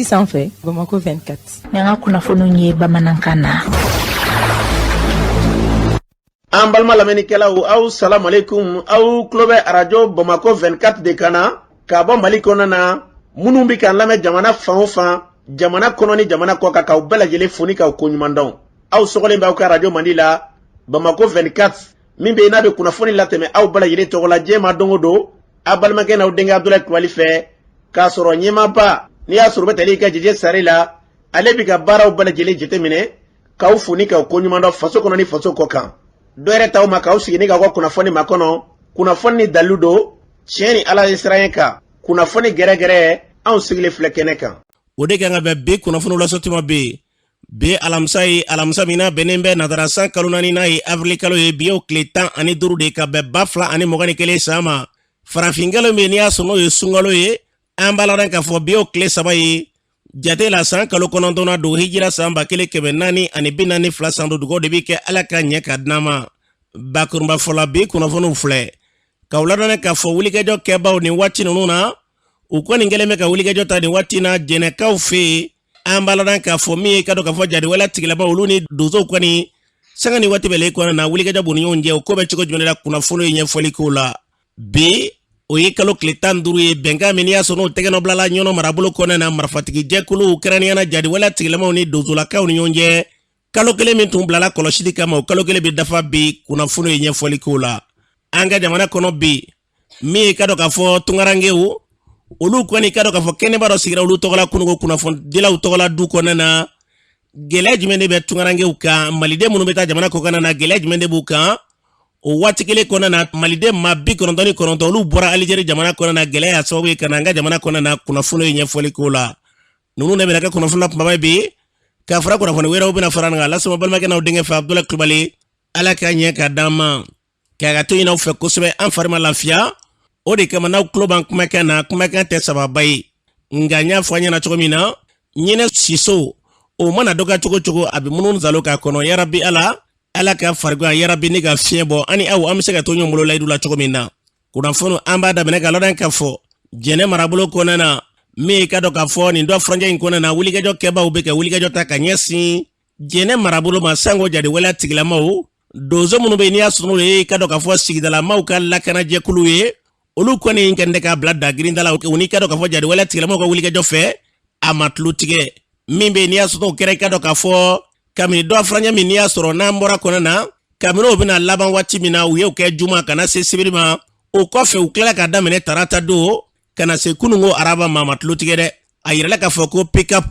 Sanfɛ Bamakɔ 24. Ni an ka kunnafoniw ye bamanankan na. An balima lamɛnnikɛlaw, aw salamaleykum. Aw tulo bɛ arajo Bamakɔ 24 de kan na ka bɔ Mali kɔnɔna na. Minnu bɛ k'an lamɛn jamana fan o fan, jamana kɔnɔ ni jamana kɔ kan, k'aw bɛɛ lajɛlen fo ni k'aw koɲuman dɔn. Aw sɔgɔlen bɛ aw ka arajo mandi la, Bamakɔ 24, min bɛ yen n'a bɛ kunnafoni latɛmɛ aw bɛɛ lajɛlen tɔgɔ la diɲɛ ma don o don, aw balimakɛ n'aw denkɛ Abudulayi Kulubali fɛ, k'a sɔrɔ ɲɛmaaba n'i y'a sɔrɔ bɛ tali kɛ Jɛjɛ Sare la, ale bɛ ka baaraw bɛɛ lajɛlen jateminɛ, k'aw fo ni k'aw koɲuman dɔn faso kɔnɔ ni faso kɔ kan. Dɔ yɛrɛ t'aw ma k'aw sigi ni k'aw ka kunnafoni makɔnɔ, kunnafoni ni dalilu don, tiɲɛ ni Ala ye siran kan, kunnafoni gɛrɛgɛrɛ, anw sigilen filɛ kɛnɛ kan. O de kan ka bɛn bi kunnafoniw lasɔtuma bɛ yen bi alamisa ye, alamisa min n'a bɛnnen bɛ natara san kalo naani n'a ye avril kalo ye, bi y'o tile 15 de ka bɛn 2021 san ma. Farafin kalo min n'i y'a sɔrɔ n'o ye sunkalo ye, an b'a ladɔn k'a fɔ bi y'o tile 3 ye jate la, san kalo kɔnɔntɔnna don, hijira san 1442 san don. Dugawu de bɛ kɛ Ala ka ɲɛ ka d'an ma. Bakurunba fɔla, bi kunnafoniw filɛ k'aw ladɔnniya k'a fɔ wulikajɔ kɛbaw nin waati ninnu na, u kɔni kɛlen bɛ ka wulikajɔ ta nin waati na Jɛnɛkaw fɛ yen. An b'a ladɔn k'a fɔ min ye ka dɔn k'a fɔ jadiwale tigilama olu ni donsow kɔni sanga ni waati bɛɛ kɔnɔna na, wulikajɔ b'u ni ɲɔgɔn cɛ. O ko bɛ cogo jumɛn la, kunnafoni ye ɲɛfɔli k'o la. Bi o ye kalo tile 15 ye, bɛnkan min n'i y'a sɔrɔ n'o tɛgɛnɔ bilala Ɲɔnɔ marabolo kɔnɔna na, marifatigi jɛkuluw kɛrɛnkɛrɛnnenya la jadiwale tigilamaw ni donsolakaw ni ɲɔgɔn cɛ, kalo kelen min tun bilala kɔlɔsili kama, o kalo kelen bɛ dafa bi. Kunnafoni ye ɲɛfɔli k'o la. An ka jamana kɔnɔ bi, min ye ka dɔn k'a fɔ tunkarankew olu kɔni ka dɔn k'a fɔ kɛnɛba dɔ sigira olu tɔgɔla kununko kunnafonidilaw tɔgɔla du kɔnɔna na. Gɛlɛya jumɛn de bɛ tunkarankew kan? Maliden minnu bɛ taa jamana kɔkanna na, gɛlɛya jumɛn de b'u kan? O waati kelen kɔnɔna na, maliden maa 99 olu bɔra Alizeri jamana kɔnɔna na, gɛlɛya y'a sababu ye ka na an ka jamana kɔnɔna na. Kunnafoni ye ɲɛfɔli k'o la. Ninnu de bɛna kɛ kunnafoni la kunbaba ye bi, ka fara kunnafoni wɛrɛw bɛna fara an kan. Lasama balimakɛ n'aw denkɛ fɛ, Abudulayi Kulubali. Ala ka ɲɛ ka d'an ma. K'a ka to ɲini aw fɛ kosɛbɛ, an fari ma lafiya, o de kama n'aw tulo b'an kumakan na, kumakan tɛ sababa ye. Nka n y'a fɔ an ɲɛna cogo min na, ɲinɛ siso o mana dɔgɔya cogo cogo, a bɛ munumunu salo k'a kɔnɔ. Yarabi Ala, Ala ka farigan, yarabi ne ka fiɲɛ bɔ, ani aw an bɛ se ka to ɲɔgɔn bolo layidu la cogo min na. Kunnafoni an b'a daminɛ ka ladɔn k'a fɔ Jɛnɛ marabolo kɔnɔna na, min ye ka dɔn k'a fɔ nin dɔ furancɛ in kɔnɔna na, wulikajɔ kɛbaaw bɛ ka wulikajɔ ta ka ɲɛsin Jɛnɛ marabolo ma, sango jadiwaleya tigilamaw, donso minnu bɛ yen n'i y'a sɔrɔ n'o ye ka dɔn k'a fɔ sigidalamaw ka lakanajɛkulu ye, olu kɔni kɛlen tɛ k'a bila dagirinda la. U ni ka dɔn k'a fɔ jadiwaleya tigilamaw ka wulikajɔ fɛ, a ma tulo tigɛ. Min bɛ yen n'i y'a sɔrɔ o kɛra ka dɔn k'a fɔ kabini dɔ furancɛ min n'i y'a sɔrɔ n'an bɔra kɔnɔ na, kabini o bɛna laban waati min na, u y'o kɛ juma ka na se sibiri ma. O kɔfɛ u tilala k'a daminɛ tarata don ka na se kununko araba ma, a ma tulo tigɛ dɛ. A yirala k'a fɔ ko pick-up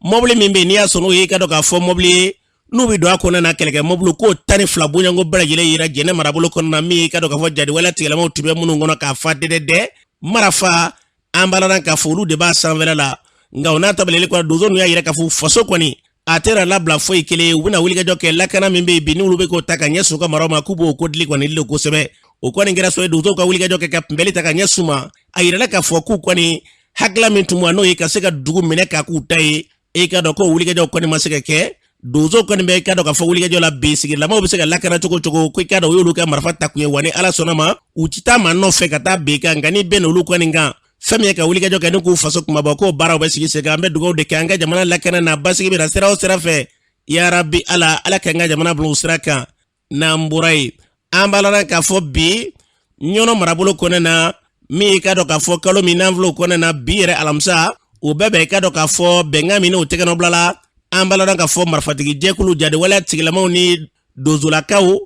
mɔbili min bɛ yen n'i y'a sɔrɔ n'o ye ka dɔn k'a fɔ mɔbili ye n'u bɛ don a kɔnɔna na, kɛlɛkɛ mɔbili k'o 12 bɔɲɔgɔnko bɛɛ lajɛlen yira Jɛnɛ marabolo kɔnɔna na, min ye ka dɔn k'a fɔ jadiwaleya tigilamaw tun bɛ minnu kɔnɔ k'a fa dɛdɛdɛ marafa. An b'a ladɔn k'a fɔ olu de b'a sanfɛla la. Nka o n'a ta bɛɛ kɔnɔ, donso ninnu y'a yira k'a fɔ faso kɔni a tɛna labila foyi kelen ye. U bɛna wulikajɔ kɛ lakana min bɛ yen bi n'olu bɛ k'o ta ka ɲɛsin u ka maraw ma, k'u b'o ko dili kɔni dili kosɛbɛ. O kɔni kɛra so ye, donsow ka wulikajɔ kɛ ka kunbɛli ta ka ɲɛsin u ma. A yirala k'a fɔ k'u kɔni hakilila min tun b'u n'o ye ka se ka dugu minɛ k'a k'u ta ye, e k'a dɔn ko wulikajɔ kɔni ma se ka kɛ. Donso kɔni bɛ i k'a dɔn k'a fɔ wulikajɔ la bi, sigilamaw bɛ se ka lakana cogo cogo, ko i k'a dɔn o y'olu ka marifa ta kun ye. Wa ni Ala sɔnna ma, u ti taa maa nɔfɛ ka taa bin kan, nka ni bɛn olu kɔni kan, fɛn min ye ka wulikajɔ kɛ ni k'u faso kunmabɔ, k'o baaraw bɛ sigi sen kan. An bɛ dugawu de kɛ an ka jamana lakana na, basigi bɛ na sira o sira fɛ. Yarabi Ala, Ala k'an ka jamana bila o sira kan. N'an bɔra yen, an b'a ladɔn k'a fɔ bi Ɲɔnɔ marabolo kɔnɔna na, min ye k'a dɔn k'a fɔ kalo min n'an filɛ o kɔnɔna na bi yɛrɛ alamisa, o bɛɛ bɛ k'a dɔn k'a fɔ bɛnkan min n'o tɛgɛnɔ bilala, an b'a ladɔn k'a fɔ marifatigi jɛkulu jadiwaleya tigilamaw ni donsolakaw,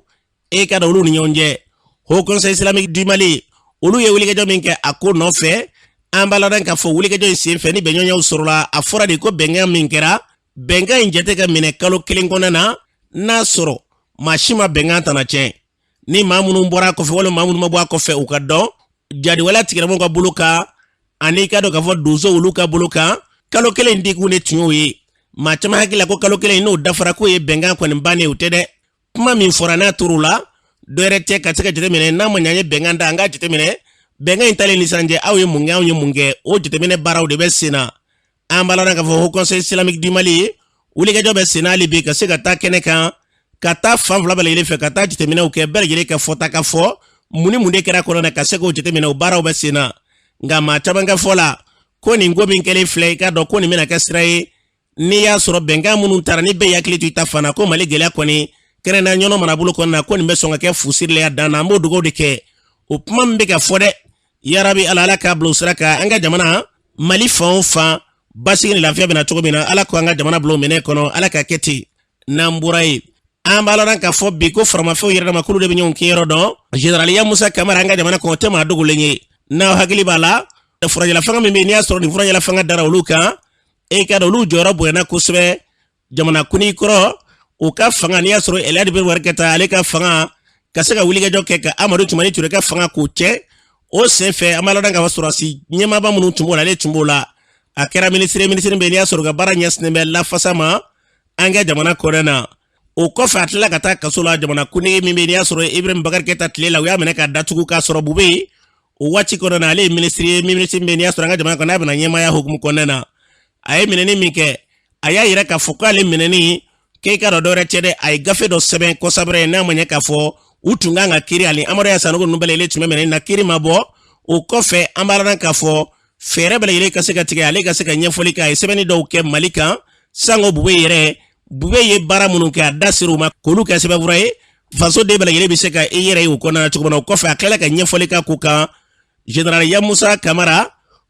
e k'a dɔn olu ni ɲɔgɔn cɛ, Haut Conseil Islamique du Mali, olu ye wulikajɔ min kɛ a ko nɔfɛ. An b'a ladɔn k'a fɔ wulikajɔ in senfɛ ni bɛnɲɔgɔnyaw sɔrɔla, a fɔra de ko bɛnkan min kɛra, bɛnkan in jate ka minɛ kalo kelen kɔnɔna na, n'a sɔrɔ maa si ma bɛnkan tana tiɲɛ, ni maa minnu bɔra a kɔfɛ walima maa minnu ma bɔ a kɔfɛ, u ka dɔn jadiwaleya tigilamaw ka bolo kan ani i k'a dɔn k'a fɔ donso olu ka bolo kan. Kalo kelen in dikun de tun y'o ye. Maa caman hakili la ko kalo kelen in n'o dafara, k'o ye bɛnkan kɔni bannen. O tɛ dɛ. Kuma min fɔra n'a tor'o la, dɔ wɛrɛ tɛ ka se ka jateminɛ. N'a ma ɲɛ an ye bɛnkan da, an k'a jateminɛ bɛnkan in talen ni sisan cɛ, aw ye mun kɛ, anw ye mun kɛ, o jateminɛ baaraw de bɛ sen na. An b'a ladɔn k'a fɔ Haut Conseil Islamique du Mali wulikajɔ bɛ sen na hali bi ka se ka taa kɛnɛ kan, ka taa fan fila bɛɛ lajɛlen fɛ, ka taa jateminɛw kɛ, bɛɛ lajɛlen ka fɔta ka fɔ mun ni mun de kɛra kɔnɔ na, ka se k'o jateminɛ. O baaraw bɛ sen na. Nka maa caman ka fɔ la Ko nin ko min kɛlen filɛ, i k'a dɔn ko nin bɛna kɛ sira ye, n'i y'a sɔrɔ bɛnkan minnu tara, ni bɛɛ hakili to i ta fan na, ko Mali gɛlɛya kɔni kɛrɛnna Ɲɔnɔ marabolo kɔnɔna na, ko nin bɛ sɔn ka kɛ fusirilen ya dan na. An b'o dugawu de kɛ. O kuma min bɛ ka fɔ dɛ, yarabi Ala, Ala k'a bila o sira kan. An ka jamana Mali fan o fan, basigi ni lafiya bɛna cogo min na, Ala ko an ka jamana bila o minɛ kɔnɔ, Ala ka kɛ ten. N'an bɔra yen, an b'a lɔn k'a fɔ bi ko faramafɛnw yɛrɛ dama k'olu de bɛ ɲɔgɔn kinyɔrɔ dɔn. Général Yamusa Kamara, an ka jamana kɔnɔ, tɛ maa dogolen ye. N'aw hakili b'a la, furajɛla fanga min bɛ yen, n'i y'a sɔrɔ nin furajɛla fanga dara olu kan, e ka dɔn olu jɔyɔrɔ bonyana kosɛbɛ jamana kuntigi kɔrɔ o ka fanga. N'i y'a sɔrɔ Elhadj Bubakari Keyita, ale ka fanga ka se ka wulikajɔ kɛ ka Amadu Tumani Ture ka fanga k'o cɛ, o senfɛ an b'a lɔn k'a fɔ sɔrɔdasi ɲɛmaaba minnu tun b'o la, ale tun b'o la. A kɛra minisiri, minisiri bɛ n'i y'a sɔrɔ ka baara ɲɛsinnen bɛ lafasa ma an ka jamana kɔnɔna na. O kɔfɛ, a tilala ka taa kaso la. Jamana kuntigi min bɛ n'i y'a sɔrɔ Ibrahim Bakari Keyita tile la, u y'a minɛ k'a datugu k'a sɔrɔ Bube o waati kɔnɔna na, ale ye minisiri ye, minisiri min bɛ n'i y'a sɔrɔ an ka jamana kɔnɔ, n'a bɛna ɲɛmaaya hukumu kɔnɔna na. A ye minɛni min kɛ, a y'a yira k'a fɔ k'ale minɛni k'e ka dɔn dɔwɛrɛ tɛ dɛ, a ye gafe dɔ sɛbɛn kɔsabɛrɛ, n'a ma ɲɛ k'a fɔ u tun kan ka kiiri ani Amadu Haya Sanogo ninnu bɛɛ lajɛlen tun bɛ minɛni na, kiiri ma bɔ. O kɔfɛ, an b'a lɔn k'a fɔ fɛɛrɛ bɛɛ lajɛlen ka se ka tigɛ, ale ka se ka ɲɛfɔli kɛ. A ye sɛbɛnni dɔw kɛ Mali kan sango Bube yɛrɛ. Bube ye baara minnu kɛ, a da ser'u ma k'olu kɛ sɛbɛnfura ye, fasoden bɛɛ lajɛlen bɛ se ka i yɛrɛ ye o kɔnɔna na cogo min na. O kɔfɛ, a tilala ka ɲɛfɔli k'a ko kan. Général Yamusa Kamara,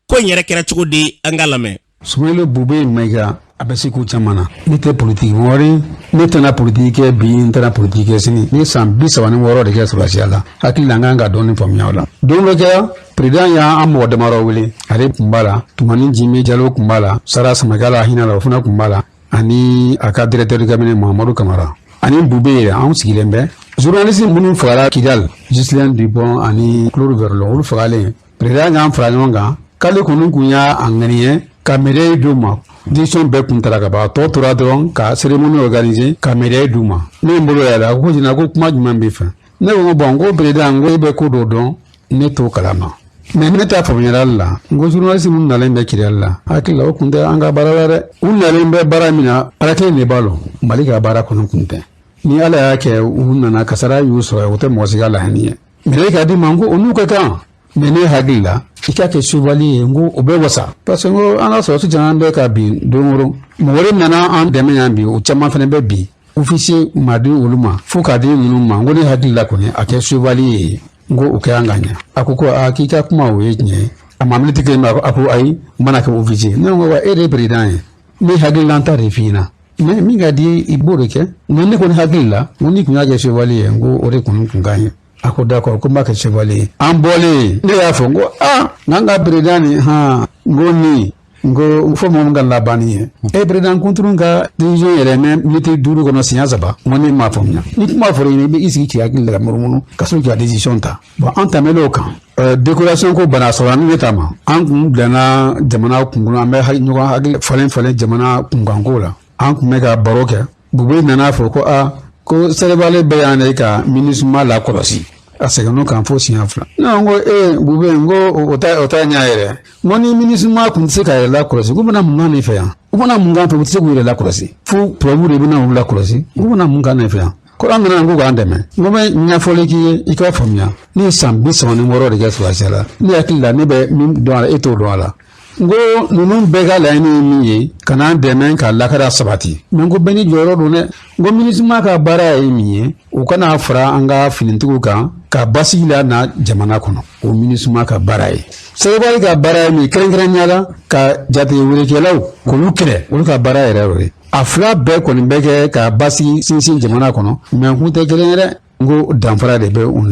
ko in yɛrɛ kɛra cogo di? An ka lamɛn. Sumayila Bube Mayiga, a bɛ se ko caman na. Ne tɛ politiki mɔgɔ ye, ne tɛna politiki kɛ bi, n tɛna politiki kɛ sini. Ne san 36 de kɛ sɔrɔdasiya la. Hakili la, n kan ka dɔɔni faamuya o la. Don dɔ kɛra, président y'an mɔgɔ damadɔ wele. Ale tun b'a la, Tumani Jimi Jalo tun b'a la, Sara Samakɛ la hinɛ la, o fana tun b'a la, ani a ka directeur de cabinet Mahamadu Kamara ani Bube yɛrɛ. Anw sigilen bɛ, journaliste minnu fagara Kidal, Ghislaine Dupont ani Claude Verlon, olu fagalen, président y'an fara ɲɔgɔn kan k'ale kɔni kun y'a ŋaniye ka médaille d'u ma. Décision bɛɛ kun tara ka ban, a tɔ tora dɔrɔn ka cérémonie organiser ka médaille d'u ma. Ne ye n bolo yɛlɛ, a ko jina ko kuma jumɛn b'i fɛ? Ne ko bon, n ko président, n ko e bɛ ko dɔ dɔn, ne t'o kalama, mais ne t'a faamuyali la. N ko journaliste minnu nalen bɛ Kidali la, hakili la o kun tɛ an ka baara la dɛ. U nalen bɛ baara min na, Ala kelen de b'a lɔn. Mali ka baara kɔnɔ kun tɛ. Ni Ala y'a kɛ u nana, kasara y'u sɔrɔ, o tɛ mɔgɔ si ka laɲini ye. Médaille ka di ma, n ko o n'u ka kan, mais ne hakili la, i k'a kɛ chevalier ye, n ko o bɛ wasa, parce que n ko an ka sɔrɔdasi caman bɛ ka bin don o don. Mɔgɔ wɛrɛ nana an dɛmɛ yan bi, o caman fana bɛ bin, officier ma di olu ma fo k'a di ninnu ma. N ko ne hakili la kɔni, a kɛ chevalier ye, n ko o kɛ an ka ɲɛ. A ko ko aa, k'i ka kuma o ye tiɲɛ ye. A ma miniti kelen, a ko ayi, n mana kɛ officier. Ne ko wa, e de ye président ye, ne hakililanta de f'i ɲɛna, mais min ka di i b'o de kɛ. Mais ne kɔni hakili la, n ko n'i kun y'a kɛ chevalier ye, n ko o de kɔni kun ka ɲi. A ko d'accord, ko n b'a kɛ chevalier ye. An bɔlen, ne y'a fɔ n ko aa, n k'an ka président nin han, n ko nin, n ko fo mɔgɔ min ka laban nin ye e président kunturu ka décision yɛrɛ mɛ miniti 5 kɔnɔ siɲɛ 3. N ko ne m'a faamuya. Ni kuma fɔra i ɲɛna, i bɛ i sigi k'i hakili la munumunu ka sɔrɔ k'i ka décision ta. Bon, an tɛmɛn'o kan, décoration ko bana sɔrɔ ni ne ta ma. An kun bilana jamana kunkolo, an bɛ ɲɔgɔn hakili falen falen jamana kunkanko la. An kun bɛ ka baro kɛ, Bube nana fɔ ko aa, ko Sɛrɛbale bɛ yan de ka MINUSMA lakɔlɔsi. A seginna kan fo siɲɛ 2. Ne ko ee Bube, n ko o ta o ta ɲɛ yɛrɛ. N ko ni MINUSMA kun tɛ se ka yɛrɛ lakɔlɔsi, k'u bɛna mun kan ne fɛ yan? U bɛna mun kan fɛ? U tɛ se k'u yɛrɛ lakɔlɔsi, fo tubabuw de bɛna u lakɔlɔsi. U bɛna mun kan ne fɛ yan? Ko an nana k'u k'an dɛmɛ. N ko bɛ ɲɛfɔli k'i ye, i k'a faamuya. Ne ye san 36 de kɛ sɔrɔdasiya la. Ne hakili la, ne bɛ min dɔn a la, e t'o dɔn a la. N ko ninnu bɛɛ ka laɲini ye min ye, ka n'an dɛmɛ ka lakana sabati. Mais n ko bɛɛ n'i jɔyɔrɔ don dɛ. N ko MINUSMA ka baara ye min ye, u kana fara an ka finitigiw kan ka basigi la na jamana kɔnɔ, o MINUSMA ka baara ye. Sɛgɛbali ka baara ye min ye, kɛrɛnkɛrɛnnenya la ka jatigɛwalekɛlaw k'olu kɛlɛ, olu ka baara yɛrɛ y'o ye. A fila bɛɛ kɔni bɛ kɛ ka basigi sinsin jamana kɔnɔ, mais kun tɛ kelen ye dɛ. N ko danfara de bɛ u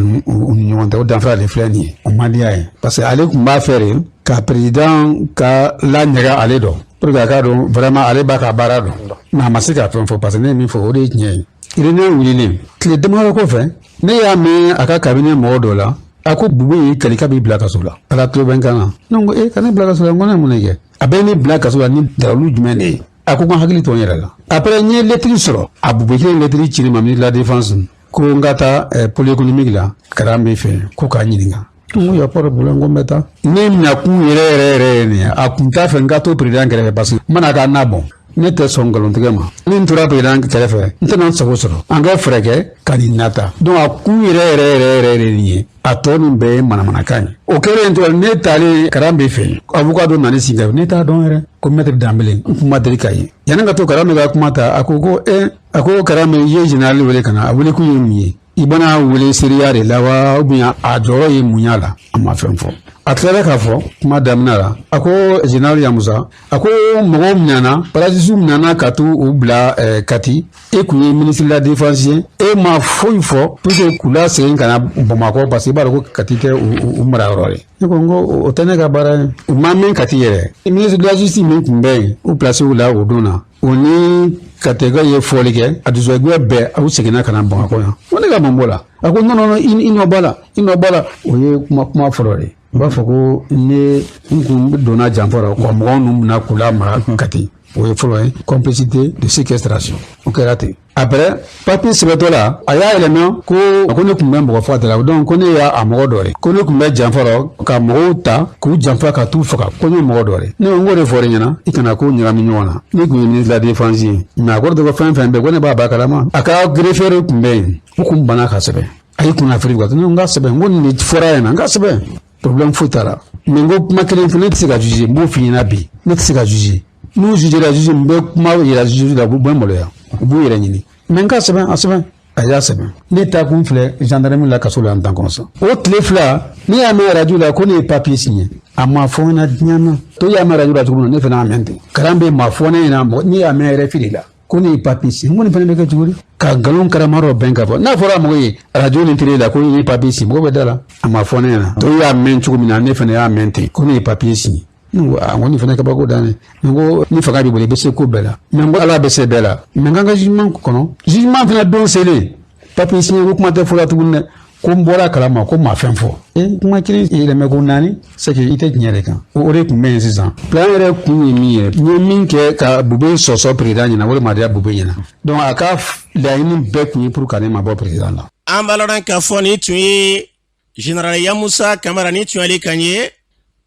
ni ɲɔgɔn cɛ. O danfara de filɛ nin ye, o man di a ye, parce que ale tun b'a fɛ de ka président ka laɲaga ale dɔn, pour que a k'a dɔn vraiment ale b'a ka baara dɔn. Mais a ma se ka fɛn fɔ, parce que ne ye min fɔ, o de ye tiɲɛ ye. Réunion wulilen, tile damadɔ kɔfɛ, ne y'a mɛn a ka cabinet mɔgɔ dɔ la, a ko Bube y'i kali k'a b'i bila kaso la. Ala tulo bɛ n kan na. Ne ko e ka ne bila kaso la, n ko ne mun de kɛ? A bɛ ne bila kaso la ni dalilu jumɛn de ye? A ko n ka hakili to n yɛrɛ la. Après, n ye lettre sɔrɔ, a Bube kelen lettre ci ne ma, ministre de la défense, ko n ka taa pôle économique la, Karan bɛ fɛ ko k'a ɲininka. N ko y a pas de problème, ko n bɛ taa. Ne nakun yɛrɛ yɛrɛ yɛrɛ ye nin ye, a kun t'a fɛ n ka to président kɛrɛfɛ, parce que n mana k'a na bɔn. Ne tɛ sɔn nkalontigɛ ma. Ni n tora président kɛrɛfɛ, n tɛna n sago sɔrɔ. An ka fɛɛrɛ kɛ ka nin nata. Donc a kun yɛrɛ yɛrɛ yɛrɛ yɛrɛ yɛrɛ nin ye, a tɔ nin bɛɛ ye manamanakan ye. O kɛlen to, ne taalen Karambe fɛ yen, avocat dɔ nana sigi, ne t'a dɔn yɛrɛ, ko maître Danbele. N kun ma deli k'a ye. Yanni ka to Karambe ka kuma ta, a ko ko e, a ko Karambe, i ye général wele ka na, a wele kun ye mun ye? I bɛna wele seereya de la wa, ou bien a jɔyɔrɔ ye mun y'a la? A ma fɛn fɔ. A tilara k'a fɔ kuma daminɛ la, a ko général Yamusa, a ko mɔgɔw minɛna, parasisiw minɛna ka t'u u bila Kati. E kun ye ministre de la défense ye, e ma foyi fɔ pour que k'u lasegin ka na Bamakɔ, parce que i b'a dɔn ko Kati tɛ u mara yɔrɔ ye. Ne ko n ko o tɛ ne ka baara ye. U ma mɛn Kati yɛrɛ, ministre de la justice min tun bɛ yen, u place la o don na, o ni Katɛkɛ ye fɔli kɛ, a dusukun bɛɛ, aw seginna ka na Bamakɔ yan. Ko ne ka mun b'o la? A ko non non, i nɔ b'a la, i nɔ b'a la. O ye kuma fɔlɔ de ye. U b'a fɔ ko ne n kun donna janfa la ka mɔgɔw ninnu minɛ k'u lamara Kati. O ye fɔlɔ ye, complicité de séquestration. O kɛra ten. Après, papier sɛbɛntɔ la, a y'a yɛlɛma ko a ko ne tun bɛ mɔgɔ faga la, donc ko ne y'a mɔgɔ dɔ ye, ko ne tun bɛ janfa la ka mɔgɔw ta k'u janfa ka t'u faga, ko ne ye mɔgɔ dɔ ye. Ne ko n k'o de fɔra ɲɛna, i kana ko ɲagami ɲɔgɔn na. Ne tun ye ministre de la défense ye, mais a kɔrɔ tɛ ko fɛn fɛn bɛ ko ne b'a ba kalama. A ka greffier tun bɛ yen, o kun banna ka sɛbɛn. A ye kunnafoni kan, ne ko n ka sɛbɛn, n ko nin de fɔra ɲɛna, n ka sɛbɛn, problème foyi t'a la. Mais n ko kuma kelen fɔ, ne tɛ se ka juger, n b'o f'i ɲɛna bi, ne tɛ se ka juger. N'u jugera juge, n bɛ kuma yira juge la, u bɛ maloya, u b'u yɛrɛ ɲini. Mais n ka sɛbɛn, a sɛbɛn, a y'a sɛbɛn. Ne taa kun filɛ gendarmerie la, kaso la yan tan kɔnɔ. O tile 2, ne y'a mɛn radio la ko ne ye papier signé. A ma fɔ n ɲɛna diɲɛ na to y'a mɛn radio la cogo min na, ne fana y'a mɛn ten. Karambe ma fɔ ne ɲɛna, mɔgɔ ne y'a mɛn RFI de la ko ne ye papier signé. N ko nin fana bɛ kɛ cogo di ka nkalon karama dɔ bɛn ka fɔ? N'a fɔra mɔgɔ ye radio ni télé la ko ne ye papier signé, mɔgɔ bɛ da la. A ma fɔ ne ɲɛna to y'a mɛn cogo min na, ne fana y'a mɛn ten ko ne ye papier signé. Ne ko a, n ko nin fana kabako dan ne. N ko ni fanga b'i bolo, i bɛ se ko bɛɛ la, mais n ko Ala bɛ se bɛɛ la. Mais n k'an ka jugement kɔnɔ, jugement fana don selen, papier signé ko kuma tɛ fɔla tuguni dɛ, ko n bɔra kalama ko maa fɛn fɔ. E kuma kelen yɛlɛmɛ ko naani, c'est que i tɛ tiɲɛ de kan. O de tun bɛ yen sisan. Plan yɛrɛ kun ye min ye, n ye min kɛ ka Bube sɔsɔ président ɲɛna, o de ma diya Bube ɲɛna. Donc a ka laɲini bɛɛ kun ye pour ka ne mabɔ président la. An b'a lɔn k'a fɔ nin tun ye général Yamusa Kamara, ni tun y'ale kan ye.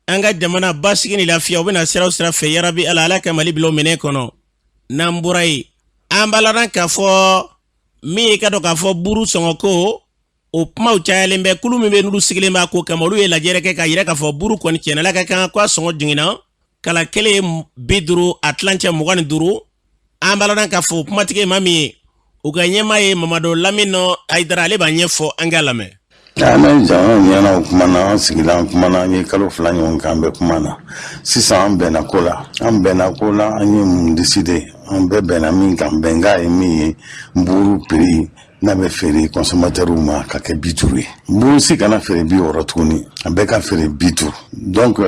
An ka jamana basigi ni lafiya, u bɛna siraw sira fɛ, yarabi Ala, Ala ka Mali bila o minɛ kɔnɔ. N'an bɔra yen, an b'a lɔn k'a fɔ min ye ka dɔn k'a fɔ buru sɔngɔ ko, o kumaw cayalen bɛ. Kulu min bɛ n'olu sigilen b'a ko kama, olu ye lajɛrɛ kɛ k'a yira k'a fɔ buru kɔni tiɲɛna ka kan ko a sɔngɔ jiginna kala kelen 50, a tilancɛ 25. An b'a lɔn k'a fɔ kumatigi ye maa min ye, u ka ɲɛmaa ye Mamadu Lamine Hayidara, ale b'a ɲɛfɔ, an k'a lamɛn. An bɛ jamana ɲɛna, o kumana, an sigila, an kumana, an ye kalo 2 ɲɔgɔn kɛ, an bɛ kuma na. Sisan an bɛnna ko la, an bɛnna ko la. An ye mun décider? An bɛɛ bɛnna min kan, bɛnkan ye min ye, buru prix n'a bɛ feere consommateurw ma ka kɛ 50 ye. Buru si kana feere 60 tuguni, a bɛɛ ka feere 50. Donc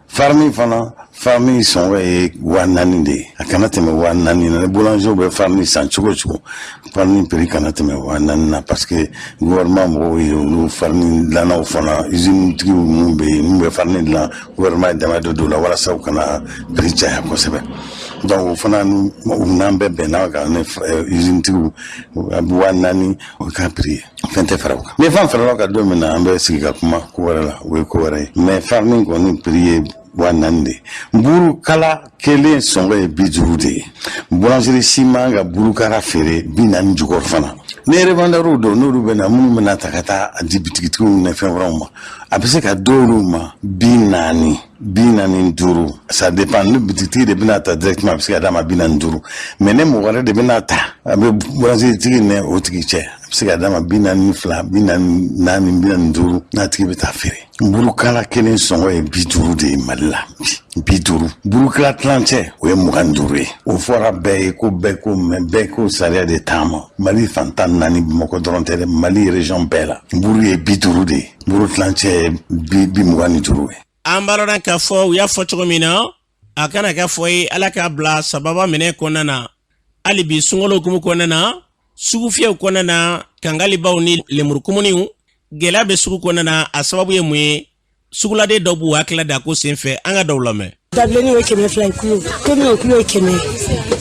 farini fana, farini sɔngɔ ye 4000 de ye, a kana tɛmɛ 4000 na. Ni boulanger bɛ farini san cogo o cogo, farini prix kana tɛmɛ 4000 na, parce que gouvernement mɔgɔw ye olu farini dilannaw fana, usine tigiw minnu bɛ yen, minnu bɛ farini dilan, gouvernement ye dɛmɛ dɔ don o la walasa u kana prix caya kosɛbɛ. Donc o fana, n'an bɛɛ bɛnna kan, ne usine tigiw, 4000, o ka prix ye, fɛn tɛ fara o kan. Ni fɛn farala o kan don min na, an bɛ sigi ka kuma ko wɛrɛ la, o ye ko wɛrɛ ye. Mais farini kɔni prix ye 4000 de ye. Buru kala kelen sɔngɔ ye 50 de ye. Boulangerie si man ka burukala feere 40 jukɔrɔ fana. Ni revendeur don, n'olu bɛ na, minnu bɛna ta ka taa a di bitigitigiw ni fɛn wɛrɛw ma, a bɛ se ka dɔw ma 40, 45, ça dépend. Ni bitigitigi de bɛna ta directement, a bɛ se ka d'a ma 45. Mais ni mɔgɔ wɛrɛ de bɛna ta, a bɛ boulangerie tigi ni o tigi cɛ, a bɛ se ka d'a ma 42, 44, 45, n'a tigi bɛ taa feere. Burukala kelen sɔngɔ ye 50 de ye Mali la, 50. Burukala tilancɛ, o ye 25 ye. O fɔra bɛɛ ye ko bɛɛ ko mɛ, bɛɛ ko sariya de taama Mali fan 14, Bamakɔ dɔrɔn tɛ dɛ, Mali région bɛɛ la, buru ye 50 de ye, buru tilancɛ ye bi 25 ye. An b'a lɔn k'a fɔ u y'a fɔ cogo min na, a kana kɛ fɔ ye, Ala k'a bila sababa minɛ kɔnɔna na. Hali bi sunkalo hukumu kɔnɔna na, sugufiyɛw kɔnɔna na, kangalibaw ni lemurukumuniw, gɛlɛya bɛ sugu kɔnɔna na. A sababu ye mun ye? Suguladen dɔw b'u hakilila da ko senfɛ, an ka dɔw lamɛn. Dabilenni o ye 200 ye kulo, komi o kulo ye 100,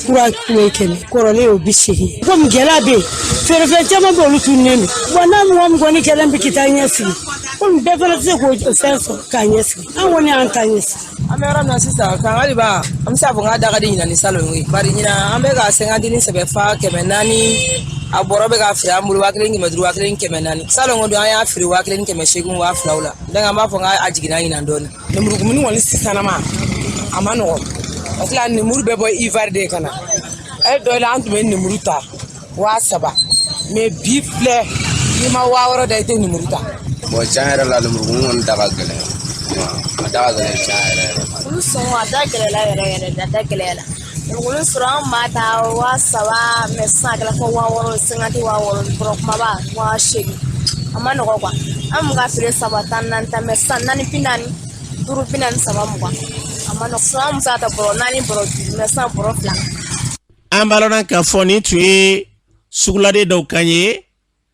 kura kulo ye 100, kɔrɔlen o 80. Komi gɛlɛya bɛ yen, feerefɛn caman bɛ, olu tununnen don. Bon, n'a mɔgɔ min kɔni kɛlen bɛ k'i ta ɲɛsigi, komi bɛɛ fana tɛ se k'o fɛn sɔrɔ k'a ɲɛsigi, an kɔni y'an ta ɲɛsigi. An bɛ yɔrɔ min na sisan, kankaliba, an bɛ se k'a fɔ k'a da ka di ɲinan ni salon ye, bari ɲinan an bɛ ka 50 sɛbɛ fa 400, a bɔrɔ bɛ ka feere an bolo 1500, 1400. Salon ko don, an y'a feere 1800, 2000 la. Donc an b'a fɔ k'a jiginna ɲinan dɔɔnin. Lemurukumuni kɔni sisanama a ma nɔgɔn, parce que a nemuru bɛ bɔ Ivoire de ka na. E dɔ la, an tun bɛ nemuru ta 3000, mais bi filɛ, n'i ma 6000 da, i tɛ nemuru ta. Bon, tiɲɛ yɛrɛ la, lemurukumuni kɔni da ka gɛlɛn, a da ka gɛlɛn tiɲɛ yɛrɛ yɛrɛ. Olu sɔngɔ, a da gɛlɛla yɛrɛ yɛrɛ de, a da gɛlɛyala. Lemuru sɔrɔ, an b'a ta 3000, mais sisan a kɛra fɔ 6000, 50, 6000, bɔrɔ kumaba 8000. A ma nɔgɔ quoi. An mun ka feere saba tan naani tan, mais sisan naani 40, duuru 40, saba 20, a ma nɔgɔ. Sisan an bɛ se ka ta bɔrɔ naani, bɔrɔ duuru, mais sisan bɔrɔ fila. An b'a lɔn k'a fɔ nin tun ye suguladen dɔw kan ye.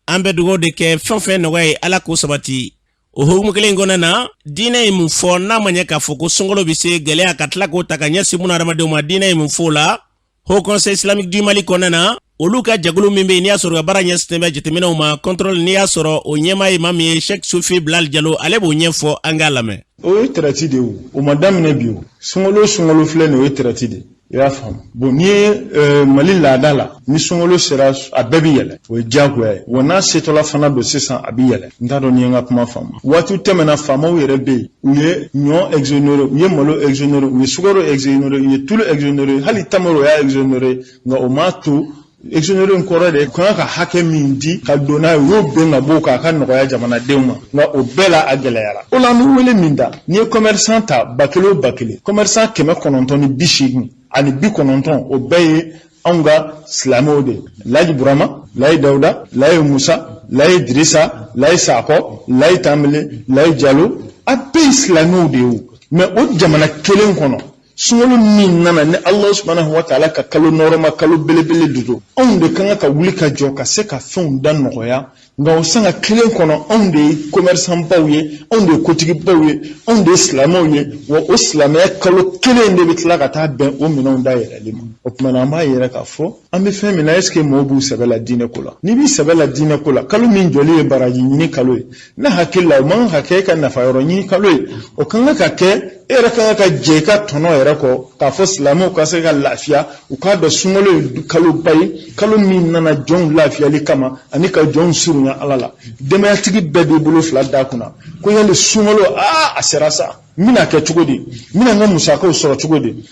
An bɛ dugawu de kɛ, fɛn fɛn nɔgɔya ye, Ala k'o sabati. O hukumu kelen kɔnɔna na, diinɛ ye mun fɔ n'a ma ɲɛ k'a fɔ ko sunkalo bɛ se gɛlɛya ka tila k'o ta ka ɲɛsin buna hadamadenw ma? Diinɛ ye mun fɔ o la? Haut Conseil islamique du Mali kɔnɔna na, olu ka jɛkulu min bɛ yen, n'i y'a sɔrɔ u ka baara ɲɛsinnen bɛ jateminɛw ma, contrôle, n'i y'a sɔrɔ o ɲɛmaa ye maa min ye, Sheikh Sufi Bilal Jalo, ale b'o ɲɛfɔ, an k'a lamɛn. O ye traite de ye, o ma daminɛ bi. O sunkalo, sunkalo filɛ nin ye, o ye traite de ye, i y'a faamu. Bon, n'i ye Mali laada la, ni sunkalo sera, a bɛɛ bɛ yɛlɛ, o ye diyagoya ye. Wa n'a setɔla fana don sisan, a bɛ yɛlɛ. N t'a dɔn n'i ye n ka kuma faamu. Waati tɛmɛna, faamaw yɛrɛ bɛ yen, u ye ɲɔ exonéré, u ye malo exonéré, u ye sukaro exonéré, u ye tulu exonéré, hali tamaro u y'a exonéré. Nka o m'a to exonéré in kɔrɔ de kan ka hakɛ min di ka don n'a ye, u y'o ben ka bɔ o kan, a ka nɔgɔya jamanadenw ma. Nka o bɛɛ la, a gɛlɛyara. O la, an bɛ wele min da, n'i ye commerçant ta 1000 o 1000, commerçant 989, o bɛɛ ye anw ka silamɛw de ye: Laji Burama, Layi Dawuda, Layi Musa, Layi Dirisa, Layi Sakɔ, Layi Tanbele, Layi Jalo, a bɛɛ ye silamɛw de ye. O mais o jamana kelen kɔnɔ, sunkalo min nana ni Alahu subahanahu wa taala ka kalo nɔrɔma, kalo belebele de don, anw de kan ka wuli ka jɔ ka se ka fɛnw da nɔgɔya. Nka o sanga kelen kɔnɔ, anw de ye commerçant baw ye, anw de ye kotigibaw ye, anw de ye silamɛw ye. Wa o silamɛya kalo kelen de bɛ tila ka taa bɛn o minɛnw da yɛlɛli ma. O tuma na, an b'a yɛrɛ k'a fɔ an bɛ fɛn min na, est ce que mɔgɔw b'u sɛbɛ la diinɛ ko la? N'i b'i sɛbɛ la diinɛ ko la, kalo min jɔli ye baraji ɲini kalo ye, ne hakili la, o man kan ka kɛ e ka nafa yɔrɔ ɲini kalo ye. O kan ka kɛ e yɛrɛ kan ka jɛ i ka tɔnɔ yɛrɛ kɔ, k'a fɔ silamɛw ka se ka lafiya, u k'a dɔn sunkalo ye kaloba ye, kalo min nana jɔnw lafiyali kama ani ka jɔnw surunya Ala la. Denbayatigi bɛɛ b'i bolo fila da kunna ko yali sunkalo a sera sa, n bɛna kɛ cogo di, n bɛna n ka musakaw sɔrɔ cogo di?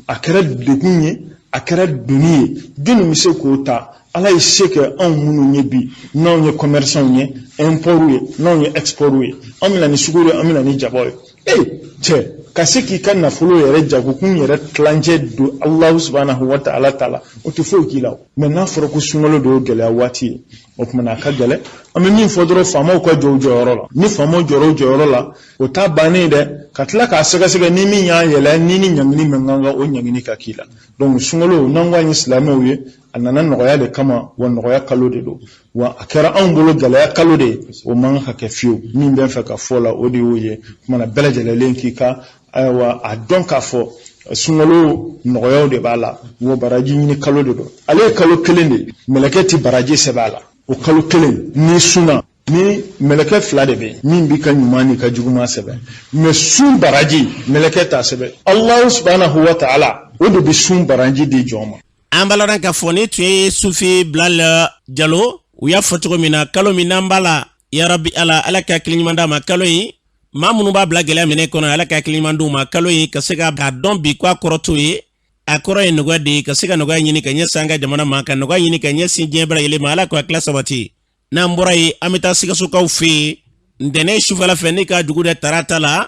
A kɛra degun ye, a kɛra doni ye, jɔnni bɛ se k'o ta? Ala ye se kɛ anw minnu ye bi, n'anw ye commerçant ye, import ye, n'anw ye export ye, an bɛna ni sukaro ye, an bɛna ni jaba ye. Ee cɛ, ka se k'i ka nafolo yɛrɛ jagokun yɛrɛ tilancɛ don Alahu subahanahu wa taala ta la, o tɛ foyi k'i la. Mais n'a fɔra ko sunkalo de ye gɛlɛya waati ye, o tuma na a ka gɛlɛn. An bɛ min fɔ dɔrɔn, faamaw ka jɔ u jɔyɔrɔ la. Ni faamaw jɔra u jɔyɔrɔ la, o t'a bannen dɛ, ka tila k'a sɛgɛsɛgɛ, ni min y'a yɛlɛ, ni ni ɲangini min kan ka o ɲangini ka k'i la. Donc sunkalo, n'an ko an ye silamɛw ye, a nana nɔgɔya de kama, wa nɔgɔya kalo de don. Wa a kɛra anw bolo gɛlɛya kalo de ye, o man kan ka kɛ fiyewu. Min bɛ n fɛ ka fɔ la, o de y'o ye. Kumana bɛɛ lajɛlen k'i ka ayiwa a dɔn k'a fɔ sunkalo nɔgɔyaw de b'a la, wa baraji ɲini kalo de don. Ale ye kalo kelen de ye, mɛlɛkɛ tɛ baraji sɛbɛn a la. O kalo kelen, ni sunna, ni mɛlɛkɛ fila de bɛ yen min b'i ka ɲuman n'i ka juguman sɛbɛn, mais sun baraji, mɛlɛkɛ t'a sɛbɛn. Alahu subahanahu wa taala, o de bɛ sun baraji di jɔn ma. An b'a lɔn k'a fɔ nin tun ye Sufi Bilal Jalo. U y'a fɔ cogo min na, kalo min n'an b'a la, yarabi Ala, Ala ka hakili ɲuman d'a ma. Kalo in, maa minnu b'a bila gɛlɛya minɛ kɔnɔ, Ala ka hakili ɲuman d'u ma. Kalo in ka se k'a dɔn bi ko a kɔrɔ t'o ye, a kɔrɔ ye nɔgɔya de ye, ka se ka nɔgɔya ɲini ka ɲɛsin an ka jamana ma, ka nɔgɔya ɲini ka ɲɛsin diɲɛ bɛɛ lajɛlen ma. Ala k'o hakili sabati. N'an bɔra yen, an bɛ taa Sikasokaw fɛ yen ntɛnɛn sufɛla fɛ, ne ka dugu dɛ tarata la,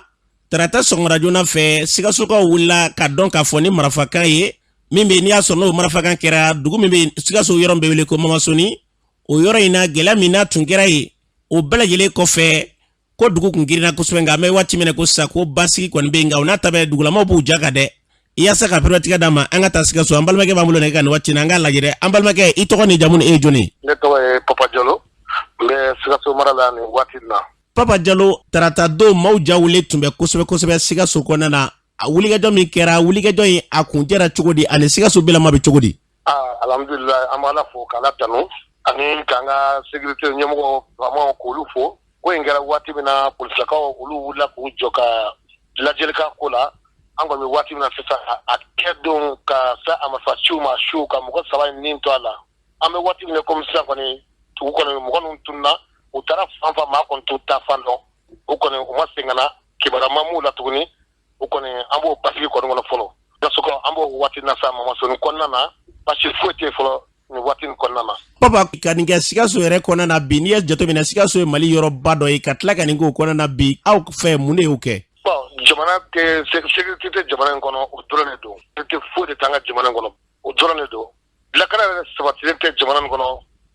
tarata sɔgɔmada joona fɛ, Sikasokaw wulila ka dɔn k'a fɔ ni marafakan ye min bɛ, n'i y'a sɔrɔ n'o marafakan kɛra dugu min bɛ Sikaso, yɔrɔ min bɛ wele ko Mamasoni, o yɔrɔ in na, gɛlɛya min n'a tun kɛra yen, o bɛɛ lajɛlen kɔfɛ ko dugu kun girinna kosɛbɛ. Nka an bɛ waati min na ko sisan, ko basigi kɔni bɛ yen, nka o n'a ta bɛɛ, dugulamaw b'u ja kan dɛ. Yaasa ka pereperelatigɛ d'a ma, an ka taa Sikaso. An balimakɛ b'an bolo nɛgɛ kan nin waati in na, an k'a lajɛ dɛ. An balimakɛ, i tɔgɔ ni jamu ni e ye jɔni ye? Ne tɔgɔ ye Papa Jalo, n bɛ Sikaso mara la nin waati in na. Papa Jalo, tarata don maaw ja wuli tun bɛ kosɛbɛ kosɛbɛ Sikaso kɔnɔna na. A wulikajɔ min kɛra, wulikajɔ in a kuncɛra cogo di, ani Sikaso bilama bɛ cogo di? Aa, alhamdulilayi, an b'Ala fo k'Ala tanu ani k'an ka sécurité ɲɛmɔgɔ faamaw k'olu fo. Ko in kɛra waati min na, polisilakaw olu wulila k'u jɔ ka lajɛli k'a ko la. An kɔni bɛ waati min na sisan, a kɛ don ka se a marifa ciw ma su ka mɔgɔ 3 in nin to a la. An bɛ waati min na komi sisan kɔni, dugu kɔni mɔgɔ ninnu tununna, u taara fan fan, maa kɔni t'u ta fan dɔn. U kɔni u ma segin ka na, kibaruya ma m'u la tuguni. U kɔni an b'o basigi kɔni kɔnɔ fɔlɔ. Sikaso an b'o waati na sa, Mamasoni kɔnɔna na, basi foyi tɛ yen fɔlɔ nin waati nin kɔnɔna na. Papa, ka nin kɛ Sikaso yɛrɛ kɔnɔna na bi, n'i ye jateminɛ, Sikaso ye Mali yɔrɔba dɔ ye, ka tila ka nin k'o kɔnɔna na bi, aw fɛ mun de y'o kɛ? Bon, jamana tɛ, sécurité tɛ jamana in kɔnɔ, o dɔrɔn de don. Sécurité foyi de t'an ka jamana in kɔnɔ, o dɔrɔn de don. Lakana yɛrɛ sabatilen tɛ jamana in kɔnɔ,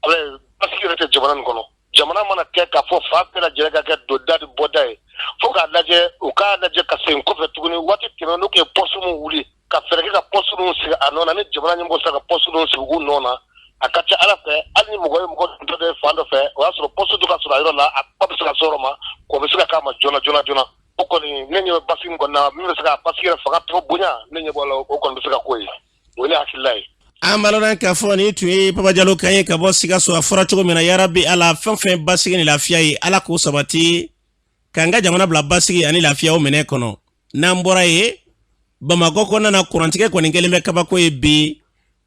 ala ye basigi yɛrɛ tɛ jamana in kɔnɔ. Jamana mana kɛ k'a fɔ fan bɛɛ lajɛlen ka kɛ donda ni bɔda ye, fo k'a lajɛ, u k'a lajɛ ka segin kɔfɛ tuguni. Waati tɛmɛnen, n'u tun ye poste min wuli ka fɛɛrɛ kɛ ka poste ninnu sigi a nɔ na, ni jamana ɲɛmɔgɔ sera ka poste ninnu sigi u nɔ na, a ka ca Ala fɛ, hali ni mɔgɔ ye mɔgɔ dɔ bɛ fan dɔ fɛ, o y'a sɔrɔ poste dɔ ka sɔrɔ a yɔrɔ la, a kuma bɛ se ka se yɔrɔ ma, kɔ bɛ se ka k'a ma joona joona joona. O kɔni, ne ɲɛ bɛ basigi min kɔni na, min bɛ se ka basigi yɛrɛ fanga tɔ bonya, ne ɲɛ b'o la, o kɔni bɛ se ka k'o ye. O ye ne hakilila ye. An b'a lɔn k'a fɔ nin tun ye Papa Jalo kan ye ka bɔ Sikaso. A fɔra cogo min na, yarabi Ala, fɛn fɛn basigi ni lafiya ye, Ala k'o sabati k'an ka jamana bila basigi ani lafiya o minɛ kɔnɔ. N'an bɔra yen, Bamakɔ kɔnɔna na, kurantigɛ kɔni kɛlen bɛ kabako ye bi.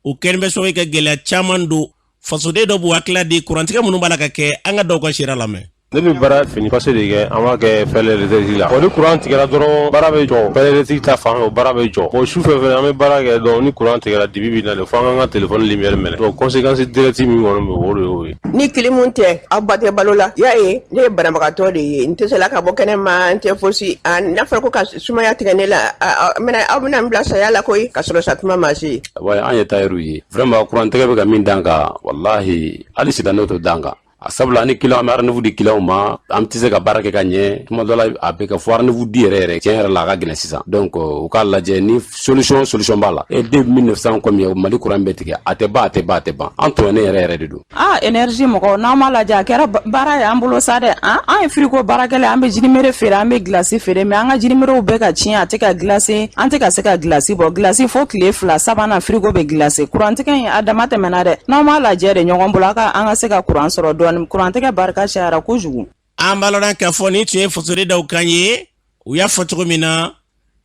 O kɛlen bɛ sababu ye ka gɛlɛya caman don fasoden dɔ b'u hakilila di kurantigɛ minnu b'a la ka kɛ. An ka dɔw ka sira lamɛn. Ne bɛ baara fini pase de kɛ, an b'a kɛ fer électrique la. Ni kuran tigɛra dɔrɔn, baara bɛ jɔ. Fer électrique ta fan fɛ, o baara bɛ jɔ. Bon, su fɛ fɛnɛ, an bɛ baara kɛ, donc ni kuran tigɛra, dibi bɛ na de, fo an k'an ka téléphone lumière mɛnɛ. Donc conséquence directe min kɔni bɛ, o de y'o ye. Ni kilimu tɛ, aw ba tɛ balo la. Y'a ye, ne ye banabagatɔ de ye, n tɛ se la ka bɔ kɛnɛ ma, n tɛ fosi. N'a fɔra ko ka sumaya tigɛ ne la, aw bɛna n bila saya la koyi, ka sɔrɔ satuma ma se. An ye tailleur ye. Vraiment, kuran tigɛ bɛ ka min d'an kan, walahi, hali sitanɛ t'o d'an kan. A sabula ni client, an bɛ rendez-vous di client ma, an tɛ se ka baara kɛ ka ɲɛ. Tuma dɔ la, a bɛ kɛ fo rendez-vous di yɛrɛ yɛrɛ. Tiɲɛ yɛrɛ la, a ka gɛlɛn sisan. Donc u k'a lajɛ ni solution b'a la. Et depuis 1900 combien, Mali courant bɛ tigɛ, a tɛ ban, a tɛ ban, a tɛ ban. An tɔɲɔnen yɛrɛ yɛrɛ de don. Ah, énergie mɔgɔw, n'aw m'a lajɛ, a kɛra baara ye an bolo sa dɛ. An ye frigo baarakɛla, an bɛ jirimere feere, an bɛ glace feere, mais an ka jirimerew bɛɛ ka tiɲɛ, a tɛ ka glace, an tɛ ka se ka glace bɔ. Glace fo tile 2 sabanan, frigo bɛ glace. Kurantigɛ in a dama tɛmɛna dɛ. N'aw m'a lajɛ de ɲɔgɔn bolo, a ka an ka se ka kuran sɔrɔ dɔɔni. Kurantigɛ barika cayara kojugu. An b'a lɔn k'a fɔ nin tun ye fasoden dɔw kan ye. U y'a fɔ cogo min na,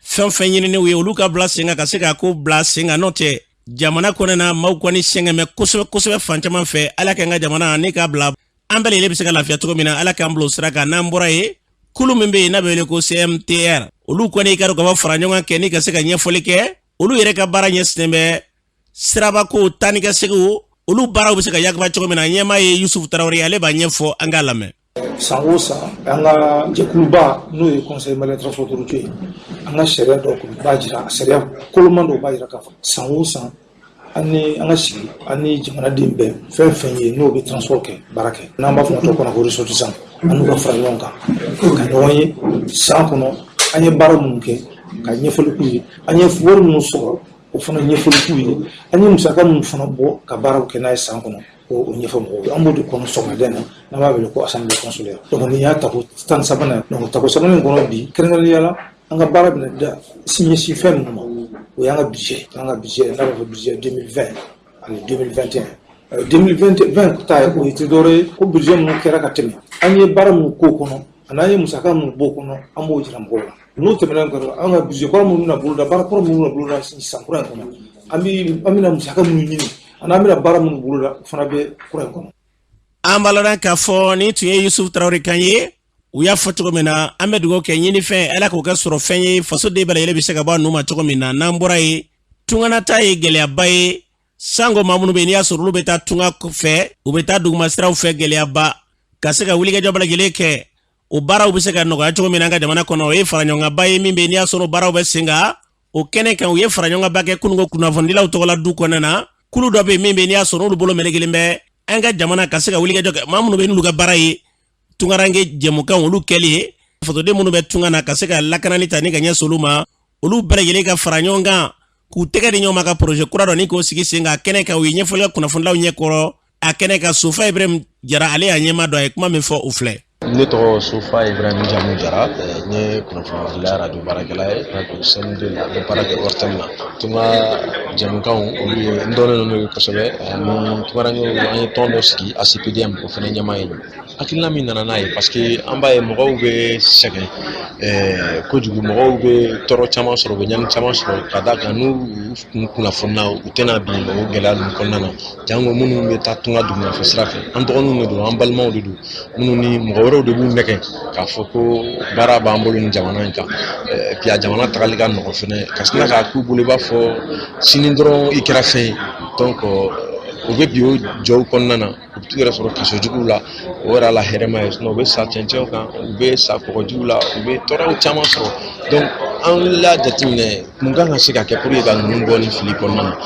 fɛn fɛn ɲininiw ye, olu ka bila sen kan ka se k'a ko bila sen kan. N'o tɛ, jamana kɔnɔna na, maaw kɔni sɛgɛn bɛ kosɛbɛ kosɛbɛ fan caman fɛ. Ala k'an ka jamana ne k'a bila an bɛɛ lajɛlen bɛ se ka lafiya cogo min na, Ala k'an bila o sira kan. N'an bɔra yen, kulu min bɛ yen n'a bɛ wele ko CMTR, olu kɔni ka dɔn ka bɔ fara ɲɔgɔn kɛ ni ka se ka ɲɛfɔli kɛ. Olu yɛrɛ ka baara ɲɛsinnen bɛ sirabako taa ni ka seginw, olu baaraw bɛ se ka yakuba cogo min na. Ɲɛmaa ye Yusufu Tarawele, ale b'a ɲɛfɔ, an k'a lamɛn. San o san, an ka jɛkuluba, n'o ye Conseil malien transport routier ye, an ka sariya dɔw b'a jira, sariya koloman dɔw b'a jira k'a fɔ san o san, an ni an ka sigi, an ni jamanaden bɛɛ, fɛn fɛn ye n'o bɛ transport kɛ, baara kɛ, n'an b'a fɔ o ma tubabukan na ko ressortissant, an n'u ka fara ɲɔgɔn kan ka ɲɔgɔn ye san kɔnɔ, an ye baara minnu kɛ ka ɲɛfɔli k'u ye, an ye wari minnu sɔrɔ, o fana ɲɛfɔli k'u ye, an ye musaka minnu fana bɔ ka baaraw kɛ n'a ye san kɔnɔ, o ɲɛfɔ mɔgɔw ye. An b'o de kɔnɔ sɔgɔmada in na, n'an b'a wele ko assemblée consulaire. Donc nin y'a tako 13nan ye. Donc tako sabanan in kɔnɔ bi, kɛrɛnkɛrɛnnenya la, an ka baara bɛna da ɲɛsin fɛn minnu ma, o y'an ka budget, an ka budget n'a b'a fɔ budget 2020 ani 2021. 2020 ta ye, o tɛ dɔwɛrɛ ye ko budget minnu kɛra ka tɛmɛ, an ye baara minnu k'o kɔnɔ ani an ye musaka minnu b'o kɔnɔ, an b'o jira mɔgɔw la. N'o tɛmɛna kɔrɔ, an ka budget kɔrɔ minnu bɛna boloda, baara kɔrɔ minnu bɛna boloda san kura in kɔnɔ, an bɛna musaka minnu ɲini ani an bɛna baara minnu boloda, o fana bɛ kura in kɔnɔ. An b'a lɔn k'a fɔ nin tun ye Yusufu Tarawele kan ye. U y'a fɔ cogo min na, an bɛ dugawu kɛ, ɲinifɛn, Ala k'o kɛ sɔrɔ fɛn ye, fasoden bɛɛ lajɛlen bɛ se ka bɔ a nu ma cogo min na. N'an bɔra yen, tunganata ye gɛlɛyaba ye. Sango maa minnu bɛ yen, n'i y'a sɔrɔ olu bɛ taa tunga fɛ, u bɛ taa duguma siraw fɛ, gɛlɛyaba ka se ka wulikajɔ bɛɛ lajɛlen kɛ, o baaraw bɛ se ka nɔgɔya cogo min na an ka jamana kɔnɔ. O ye faraɲɔgɔnkanba ye min bɛ yen, n'i y'a sɔrɔ baaraw bɛ sen kan o kɛnɛ kan. U ye faraɲɔgɔnkanba kɛ kununko kunnafonidilaw tɔgɔla du kɔnɔna na. Kulu dɔ bɛ yen min bɛ yen, n'i y'a sɔrɔ olu bolo melekelen bɛ an ka jamana ka se ka wulikajɔ kɛ, maa minnu bɛ n'olu ka baara ye tungaranke jɛmukanw olu kɛli ye, fasoden minnu bɛ tunga na ka se ka lakanani ta ni ka ɲɛsin olu ma, olu bɛɛ lajɛlen ka fara ɲɔgɔn kan k'u tɛgɛ di ɲɔgɔn ma ka projet kura dɔ ni k'o sigi sen kan kɛnɛ kan. U ye ɲɛfɔli kɛ kunnafonidilaw ɲɛkɔrɔ a kɛnɛ kan. Sofa Ibrahim Jara, ale y'a ɲɛmaa dɔ, a ye kuma min fɔ, o filɛ. Ne tɔgɔ Sofa Ibrahim Jamu Jara, n ye kunnafonidila, radio baarakɛla ye, radio CM2 la, n bɛ baara kɛ ORTM na. Tunga jɛmukanw, olu ye n dɔnnen don n'o ye kosɛbɛ. Ani tungarankew, an ye tɔn dɔ sigi ACPDM, o fana ɲɛmaa ye. Hakilina min nana n'a ye, parce que an b'a ye mɔgɔw bɛ sɛgɛn kojugu, mɔgɔw bɛ tɔɔrɔ caman sɔrɔ, u bɛ ɲani caman sɔrɔ, ka d'a kan n'u kun kunnafonina, u tɛna bin o gɛlɛya ninnu kɔnɔna na. Jango minnu bɛ taa tunga dugumafɛ sira fɛ, an dɔgɔninw de don, an balimaw de don, minnu ni mɔgɔ wɛrɛw de b'u nɛgɛn k'a fɔ ko baara b'an bolo nin jamana in kan. Puis a jamana tagali ka nɔgɔn fɛnɛ, ka sina k'a k'u bolo i b'a fɔ sini dɔrɔn i kɛra fɛn ye. Donc u bɛ bin o jɔw kɔnɔna na, u bɛ t'u yɛrɛ sɔrɔ kaso juguw la. O yɛrɛ la hɛrɛma ye, sinon u bɛ sa cɛncɛnw kan, u bɛ sa kɔgɔjiw la, u bɛ tɔɔrɔw caman sɔrɔ. Donc an y'a jateminɛ mun kan ka se ka kɛ pour que ka ninnu bɔ nin fili kɔnɔna na.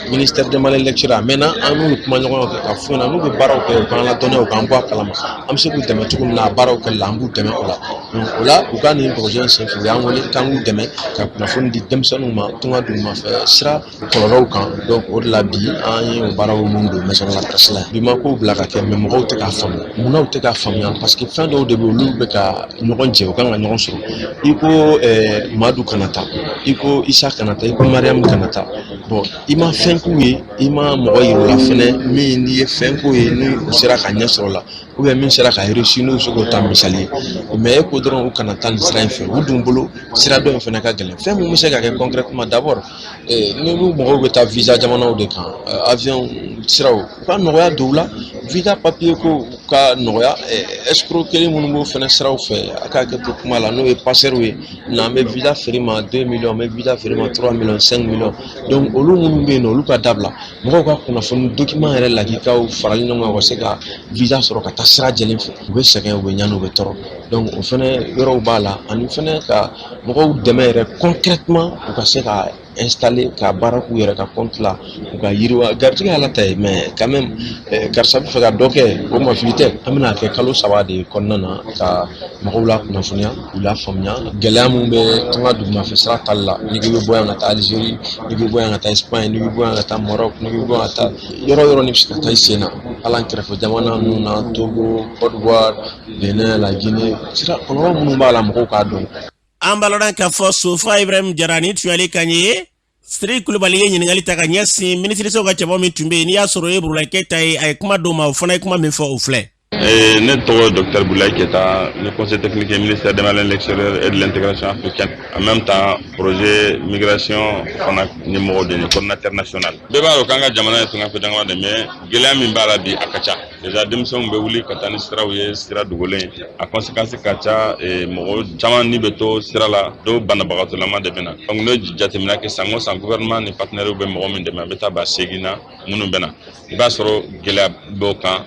Ministère des Maliens de l'extérieur, a mɛnna an n'u ye kumaɲɔgɔnyaw kɛ k'a f'u ɲɛna n'u bɛ baaraw kɛ, u k'an ladɔnniya, u k'an bɔ a kalama, an bɛ se k'u dɛmɛ cogo min na a baaraw kɛli la, an b'u dɛmɛ o la. Donc o la, u ka nin projet in senfɛ, u y'an wele k'an k'u dɛmɛ ka kunnafoni di denmisɛnninw ma tunga dugumafɛ sira kɔlɔlɔw kan. Donc o de la bi an ye o baaraw mun don maison de la presse la. Bi ma kow bila ka kɛ, mais mɔgɔw tɛ k'a faamu. Munna u tɛ k'a faamuya? Parce que fɛn dɔw de bɛ, olu bɛ ka ɲɔgɔn jɛ, u kan ka ɲɔgɔn sɔrɔ. I ko Madu kana taa, i ko Isa kana taa, i ko Mariyamu kana taa. Bon, i ma fɛn k'u ye, i ma mɔgɔ yir'u la fɛnɛ min n'i ye fɛn k'u ye ni u sera ka ɲɛ sɔrɔ la, ou bien min sera ka réussir, n'u bɛ se k'o ta misali ye. Mais e ko dɔrɔn u kana taa nin sira in fɛ, u dun bolo sira dɔ in fana ka gɛlɛn. Fɛn mun bɛ se ka kɛ concrètement? D'abord, ni mɔgɔw bɛ taa visa jamanaw de kan, avion siraw, u ka nɔgɔya don u la, visa papier ko u ka nɔgɔya. Escroquerie minnu b'o fana siraw fɛ, a ka hakɛ to kuma la, n'o ye passeurw ye, n'an bɛ visa feere ma 2 millions, an bɛ visa feere ma 3 millions, 5 millions. Donc olu minnu bɛ yen nɔ, olu ka dabila. Mɔgɔw ka kunnafoni document yɛrɛ lakikaw farali ɲɔgɔn kan, u ka se ka visa sɔrɔ ka taa sira jɛlen fɛ. U bɛ sɛgɛn, u bɛ ɲani, u bɛ tɔɔrɔ. Donc o fɛnɛ yɔrɔw b'a la, ani fɛnɛ ka mɔgɔw dɛmɛ yɛrɛ concrètement, u ka se ka installer ka baara k'u yɛrɛ ka compte la, u ka yiriwa. Garijɛgɛ ala ta ye, mais quand même karisa bɛ fɛ ka dɔ kɛ, o ma fili tɛ. An bɛna kɛ kalo 3 de kɔnɔna na ka mɔgɔw la kunnafoniya, k'u la faamuya gɛlɛya mun bɛ tunga dugumafɛ sira tali la. N'i bɛ bɔ yan ka taa Algérie, n'i bɛ bɔ yan ka taa Espagne, n'i bɛ bɔ yan ka taa Maroc, n'i bɛ bɔ yan ka taa yɔrɔ yɔrɔ, n'i bɛ se ka taa i sen na, hali an kɛrɛfɛ jamana ninnu na, Togo, Côte d'Ivoire, Benin, la Guinée, sira kɔlɔlɔ minnu b'a la, mɔgɔw k'a dɔn. An b'a lɔn k'a fɔ Sofa Ibrahim Jara ni tuyali kan ye. Siri Kulubali ye ɲininkali ta ka ɲɛsin minisiriso ka cɛbɔ min tun bɛ yen, n'i y'a sɔrɔ o ye Burulayi Keyita ye, a ye kuma d'o ma, o fana ye kuma min fɔ, o filɛ. Ne tɔgɔ ye docteur Boulaye Keita, ne conseiller technique ministère des Maliens de l'extérieur et de l'intégration africaine. En même temps, projet migration fana ɲɛmɔgɔ de ye, coordinateur national. Bɛɛ b'a dɔn k'an ka jamana ye tungafɛ jamana de, mais gɛlɛya min b'a la bi, a ka ca. Déjà denmisɛnw bɛ wuli ka taa ni siraw ye, sira dogolen. A conséquence ka ca, mɔgɔ caman ni bɛ to sira la, dɔw banabagatɔlama de bɛ na. Donc n'o jateminɛ kɛ, san o san gouvernement ni partenaires bɛ mɔgɔ min dɛmɛ, a bɛ taa 80 000 na minnu bɛ na. I b'a sɔrɔ gɛlɛya b'o kan.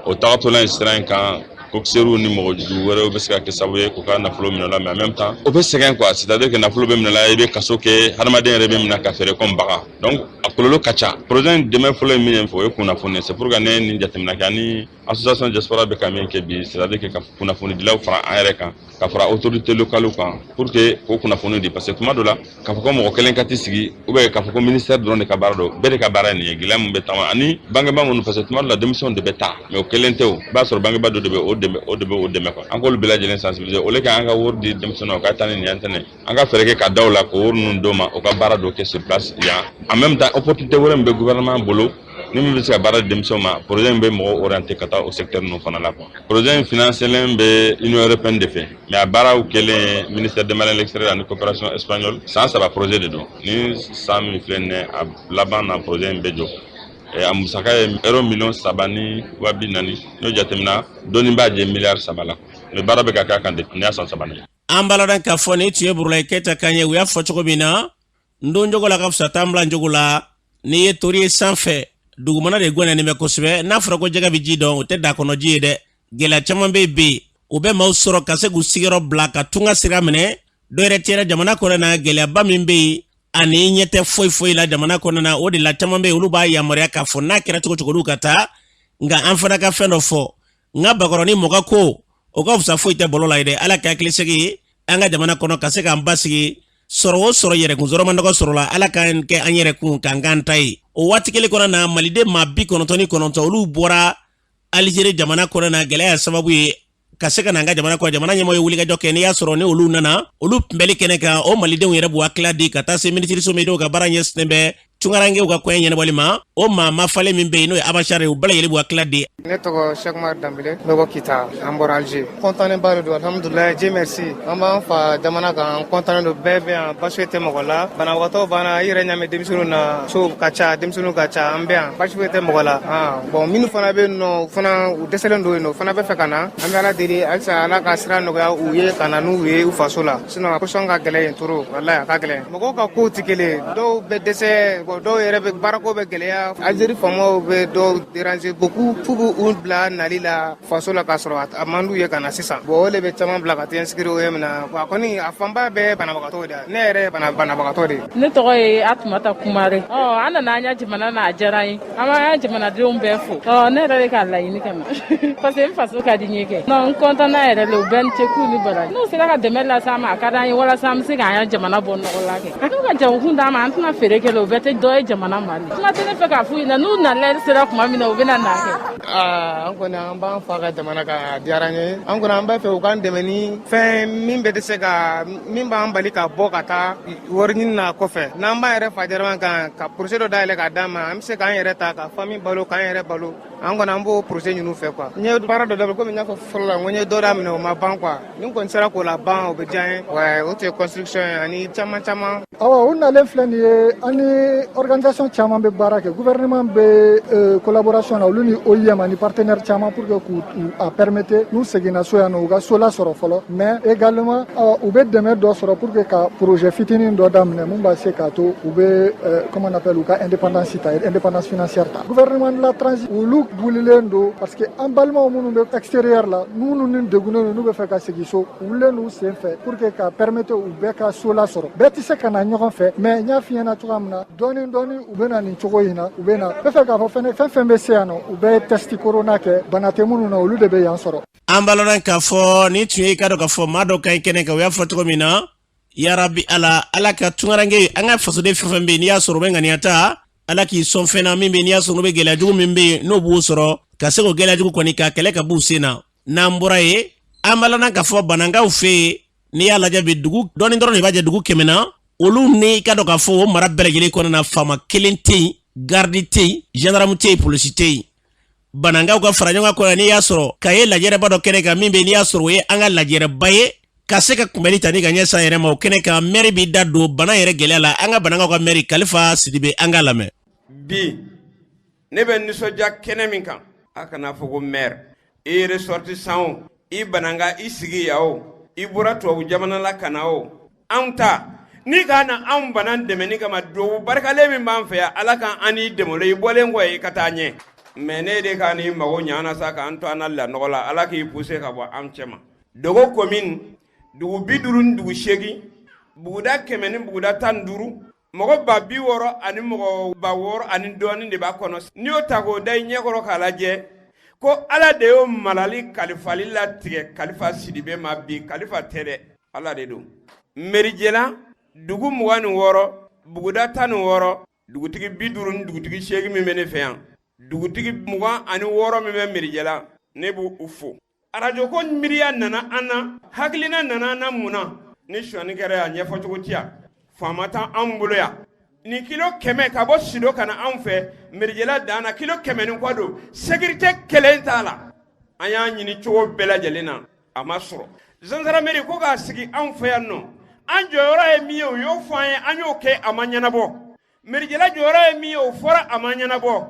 O tagatɔla in sira in kan, coxeurs ni mɔgɔ jugu wɛrɛw bɛ se ka kɛ sababu ye k'u ka nafolo minɛ la, mais en même temps o bɛ sɛgɛn quoi, c'est à dire que nafolo bɛ minɛ la, i bɛ kaso kɛ, hadamaden yɛrɛ bɛ minɛ ka feere comme bagan. Donc a kɔlɔlɔ ka ca. Projet in dɛmɛ fɔlɔ ye min ye, o ye kunnafoni. C'est pour que ne ye nin jateminɛ kɛ ani association diaspora bɛ ka min kɛ bi, c'est à dire que ka kunnafonidilaw fara an yɛrɛ kan, ka fara autorité locale kan, pour que k'o kunnafoni di, parce que tuma dɔ la, k'a fɔ ko mɔgɔ kelen ka t'i sigi, ou bien k'a fɔ ko ministère dɔrɔn de ka baara don, bɛɛ de ka baara ye nin ye. Gɛlɛya min bɛ taama ani bangebaa minnu, parce que tuma dɔ la denmisɛnw de bɛ taa, mais o kelen tɛ. O i b'a sɔrɔ bangebaa dɔ de bɛ o dɛmɛ, o de bɛ o dɛmɛ quoi. An k'olu bɛɛ lajɛlen sensibiliser au lieu que an ka wari di denmisɛnninw ma u ka taa ni nin yan tɛnɛ, an ka fɛɛrɛ kɛ ka da u la k'o wari ninnu d'u ma, u ka baara dɔ kɛ sur place yan. En même temps, opportunité wɛrɛ min bɛ gouvernement bolo ni min bɛ se ka baara di denmisɛnw ma, projet in bɛ mɔgɔw orienter ka taa o secteur ninnu fana la quoi. Projet in financelen bɛ Union européenne de fɛ, mais a baaraw kɛlen ministère des Maliens de l'extérieur ani coopération espagnole. San 3 projet de don. Ni san min filɛ nin ye, a laban na projet in bɛ jɔ. A musaka ye euro 3,4 miliyɔn. N'o jateminɛ dɔɔni b'a jɛ miliyari 3 la, mais baara bɛ ka k'a kan depuis nin y'a san sabanan ye. An b'a lɔn k'a fɔ nin tun ye Burulayi Keyita kan ye. U y'a fɔ cogo min na, n don jogo la ka fisa taa n bila jogo la. N'i ye tori ye sanfɛ, dugumana de gɛlɛnnen bɛ kosɛbɛ. N'a fɔra ko jɛgɛ bɛ ji dɔn, o tɛ da kɔnɔ ji ye dɛ. Gɛlɛya caman bɛ yen, o bɛ maaw sɔrɔ ka se k'u sigiyɔrɔ bila ka tunga sira minɛ. Dɔ yɛrɛ tɛ jamana kɔnɔ na, gɛlɛyaba min bɛ yen ani ɲɛ tɛ foyi foyi la jamana kɔnɔ na, o de la caman bɛ yen, olu b'a yamaruya k'a fɔ n'a kɛra cogo cogo, olu ka taa. Nka an fana ka fɛn dɔ fɔ, n ka bakɔrɔni mɔgɔ ko o ka fisa foyi tɛ bɔlɔ la ye dɛ. Ala ka hakili sigi an ka jamana kɔnɔ ka se k'an basigi. Sɔrɔ o sɔrɔ, yɛrɛkun sɔrɔ man dɔgɔ sɔrɔ la. Ala k'an kɛ an yɛrɛ kun k'an k'an ta ye. O waati kelen kɔnɔ na, maliden maa 99, olu bɔra Alizeri jamana kɔnɔ na, gɛlɛya sababu ye ka se ka na an ka jamana kɔnɔ. Jamana ɲɛmɔgɔ ye wulikajɔ kɛ. N'i y'a sɔrɔ ni olu nana, olu kunbɛli kɛnɛ kan, o malidenw yɛrɛ b'u hakilila di ka taa se minisiriso min ka baara ɲɛsinnen bɛ. tungarankew ka koɲɛ ɲɛnabɔli ma o maa mafalen min bɛ yen n'o ye abachar ye u bɛɛ lajɛlen b'u hakilila di. Ne tɔgɔ Cheikh Danbele, n bɛ bɔ Kita, an bɔra Alger. Kɔntannenba de don, alhamdulilayi, Dieu merci. An b'an fa jamana kan, an kɔntannen don, bɛɛ bɛ yan, basi tɛ mɔgɔ la. Banabagatɔw banna, i yɛrɛ ɲɛ bɛ denmisɛnninw na, sow ka ca, denmisɛnninw ka ca, an bɛ yan, basi foyi tɛ mɔgɔ la. Bon, minnu fana bɛ yen nɔ, fana u dɛsɛlen don yen nɔ, fana bɛ fɛ ka na. An bɛ Ala deli halisa Ala ka sira nɔgɔya u ye ka na n'u ye u faso la. Sinon a position ka gɛlɛn yen trop, walahi a ka gɛlɛn. Mɔgɔw ka kow tɛ kelen, dɔw bɛ dɛsɛ, dɔw yɛrɛ bɛ baarako bɛ gɛlɛya. Algérie faamaw bɛ dɔw déranger beaucoup f'u b'u bila nali la faso la k'a sɔrɔ a man d'u ye ka na sisan. Bon, o de bɛ caman bila ka taa inscrire OIM na. A kɔni a fanba bɛɛ banabagatɔw de ye. Ne yɛrɛ ye banabagatɔ de ye. Ne tɔgɔ ye Atumata Kumare. Ɔ, an nana an ya jamana na, a diyara an ye. An b'an ya jamanadenw bɛɛ fo. Ɔ, ne yɛrɛ de k'a laɲini ka na parce que n faso ka di n ye kɛ. Non, n kɔntanna yɛrɛ le, u bɛɛ ni ce k'u ni baraji. N'u sera ka dɛmɛ lase an ma, a ka d'an ye walasa an bɛ se k'an ya jamana bɔ nɔgɔ la kɛ. N'u ka jagokun d'an ma, an tɛna feere kɛ, o bɛɛ tɛ dɔ ye jamana ma. Kuma tɛ ne fɛ k'a f'u ɲɛna, n'u na lɛri sera tuma min na, u bɛna na kɛ. An kɔni an b'an fa ka jamana kan, a diyara an ye. An kɔni an b'a fɛ u k'an dɛmɛ ni fɛn min bɛ se ka min b'an bali ka bɔ ka taa wari ɲini na kɔfɛ. N'an b'an yɛrɛ fa jamana kan ka projet dɔ dayɛlɛ k'a d'an ma, an bɛ se k'an yɛrɛ ta ka famille balo, k'an yɛrɛ balo. An kɔni an b'o projet ɲini u fɛ quoi. N ye baara dɔ daminɛ, komi n y'a fɔ fɔlɔ la, n ko n ye dɔ daminɛ, o ma ban quoi. Ni n kɔni sera k'o laban, o bɛ diya n ye. Ouais, o tun ye construction ye ani caman caman. Awa, u nalen filɛ nin ye, an ni organisation caman bɛ baara kɛ, gouvernement bɛ collaboration na olu ni OIM ani partenaire caman pour que k'u a permettre n'u seginna so yan nɔ, u ka so lasɔrɔ fɔlɔ, mais également u bɛ dɛmɛ dɔ sɔrɔ pour que ka projet fitinin dɔ daminɛ mun b'a se k'a to u bɛ comment on appelle, u ka indépendance ta, indépendance financière ta. Gouvernement de la transition, olu wulilen don parce que an balimaw minnu bɛ extérieur la, minnu ni degunnen don, n'u bɛ fɛ ka segin so, u wulilen don u sen fɛ pour que ka permettre u bɛɛ ka so lasɔrɔ. Bɛɛ tɛ se ka na ɲɔgɔn fɛ, mais n y'a f'i ɲɛna cogoya min na, dɔɔni dɔɔni u bɛ na nin cogo in na, u bɛ na. N bɛ fɛ k'a fɔ fɛnɛ, fɛn fɛn bɛ se yan nɔ, u bɛɛ ye test corona kɛ, bana tɛ minnu na, olu de bɛ yan sɔrɔ. An b'a lɔn k'a fɔ nin tun ye i ka dɔn k'a fɔ maa dɔ ka ɲi kɛnɛ kan, u y'a fɔ cogo min na, yarabi Ala, Ala ka tungaranke an ka fasoden fɛn fɛn bɛ yen n'i y'a sɔrɔ u bɛ ŋaniya ta, Ala k'i sɔn fɛn na min bɛ yen n'i y'a sɔrɔ n'u bɛ gɛlɛya jugu min bɛ yen n'o b'u sɔrɔ, ka se k'o gɛlɛya jugu kɔni ka kɛlɛ ka b'u sen na. N'an bɔra yen, an b'a lɔn k'a fɔ Banankaw fɛ yen, n'i y'a lajɛ bi, dugu dɔɔni dɔrɔn de b'a jɛ dugu 100 na, olu ni i ka dɔn k'a fɔ o mara bɛɛ lajɛlen kɔnɔna na, faama kelen tɛ yen, garidi tɛ yen, gendarme tɛ yen, polisi tɛ yen. Banankaw ka fara ɲɔgɔn kan kɔnɔ, n'i y'a sɔrɔ ka ye lajɛrɛba dɔ kɛnɛ kan min bɛ n'i y'a sɔrɔ o ye an ka lajɛrɛba ye ka se ka kunbɛnni ta ni ka ɲɛsin a yɛrɛ ma, o kɛnɛ kan mɛri b'i da don bana yɛrɛ gɛlɛya la. An ka Banankaw ka mɛri Kalifa Sidibe, an k'a lamɛn. Bi ne bɛ nisɔndiya kɛnɛ min kan, a kana fɔ ko mɛri i ressortissant o, i Bananka i sigi yan o, i bɔra tubabu jamana la ka na o, anw ta n'i ka na anw bana dɛmɛni kama, dubabu barikalen min b'an fɛ yan, Ala ka an n'i dɛmɛ o la, i bɔlen kɔ i ka taa ɲɛ. Mais ne de ka n'i mago ɲa na sa k'an to an na lanɔgɔ la, Ala k'i pousser ka bɔ an cɛma. Dogo commune, dugu 58, buguda 100 ni buguda 15, mɔgɔ 60,000 ani mɔgɔ 6000 ani dɔɔnin de b'a kɔnɔ. N'i y'o ta k'o da i ɲɛkɔrɔ k'a lajɛ ko Ala de y'o marali kalifali latigɛ Kalifa Sidibe ma bi, Kalifa tɛ dɛ, Ala de don. Merijɛla, dugu 26, buguda 16, dugutigi 50 ni dugutigi 8 min bɛ ne fɛ yan, dugutigi 26 min bɛ Merijɛla, ne b'u fo. Arajo ko miiriya nana an na, hakilina nana an na mun na? Ni sonyani kɛra yan, ɲɛfɔcogo ti yan, faama t'anw bolo yan. Nin kilo 100 ka bɔ Sido ka na anw fɛ Merijɛla dan na, kilo 100 ni kɔ don, sécurité kelen t'a la. An y'a ɲini cogo bɛɛ lajɛlen na, a ma sɔrɔ. Gendarmerie ko k'a sigi anw fɛ yan nɔ, an jɔyɔrɔ ye min ye, u y'o fɔ an ye, an y'o kɛ, a ma ɲɛnabɔ. Merijɛla jɔyɔrɔ ye min ye, o fɔra, a ma ɲɛnabɔ.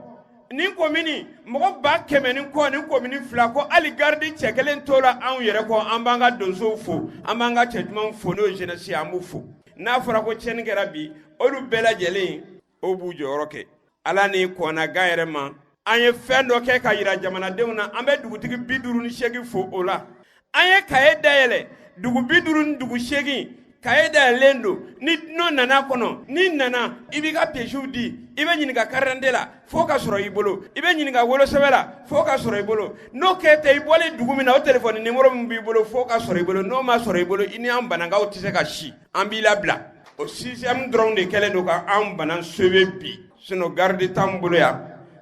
Nin komini mɔgɔ 100,000 ni kɔ, nin komini fila ko hali garidi cɛ kelen t'o la anw yɛrɛ kɔ. An b'an ka donsow fo, an b'an ka cɛ dumanw fo, n'o ye jeunesse ye, an b'u fo. N'a fɔra ko tiɲɛni kɛra bi, olu bɛɛ lajɛlen o b'u jɔyɔrɔ kɛ. Ala ni kɔnnagan yɛrɛ ma, an ye fɛn dɔ kɛ ka yira jamanadenw na, an bɛ dugutigi 58 fo o la. An ye kaye dayɛlɛ, dugu 58 kaye dayɛlɛlen don. Ni dunan nana kɔnɔ, n'i nana i b'i ka pièces di, i bɛ ɲininka carte d'identité la fo ka sɔrɔ i bolo, i bɛ ɲininka wolosɛbɛn la fo ka sɔrɔ i bolo, n'o kɛ tɛ i bɔlen dugu min na, o téléphone numéro min b'i bolo fo ka sɔrɔ i bolo. N'o ma sɔrɔ i bolo, i ni an Banankaw tɛ se ka si, an b'i labila. O système dɔrɔn de kɛlen don ka an Banan sauver bi. Sinon garde t'an bolo yan,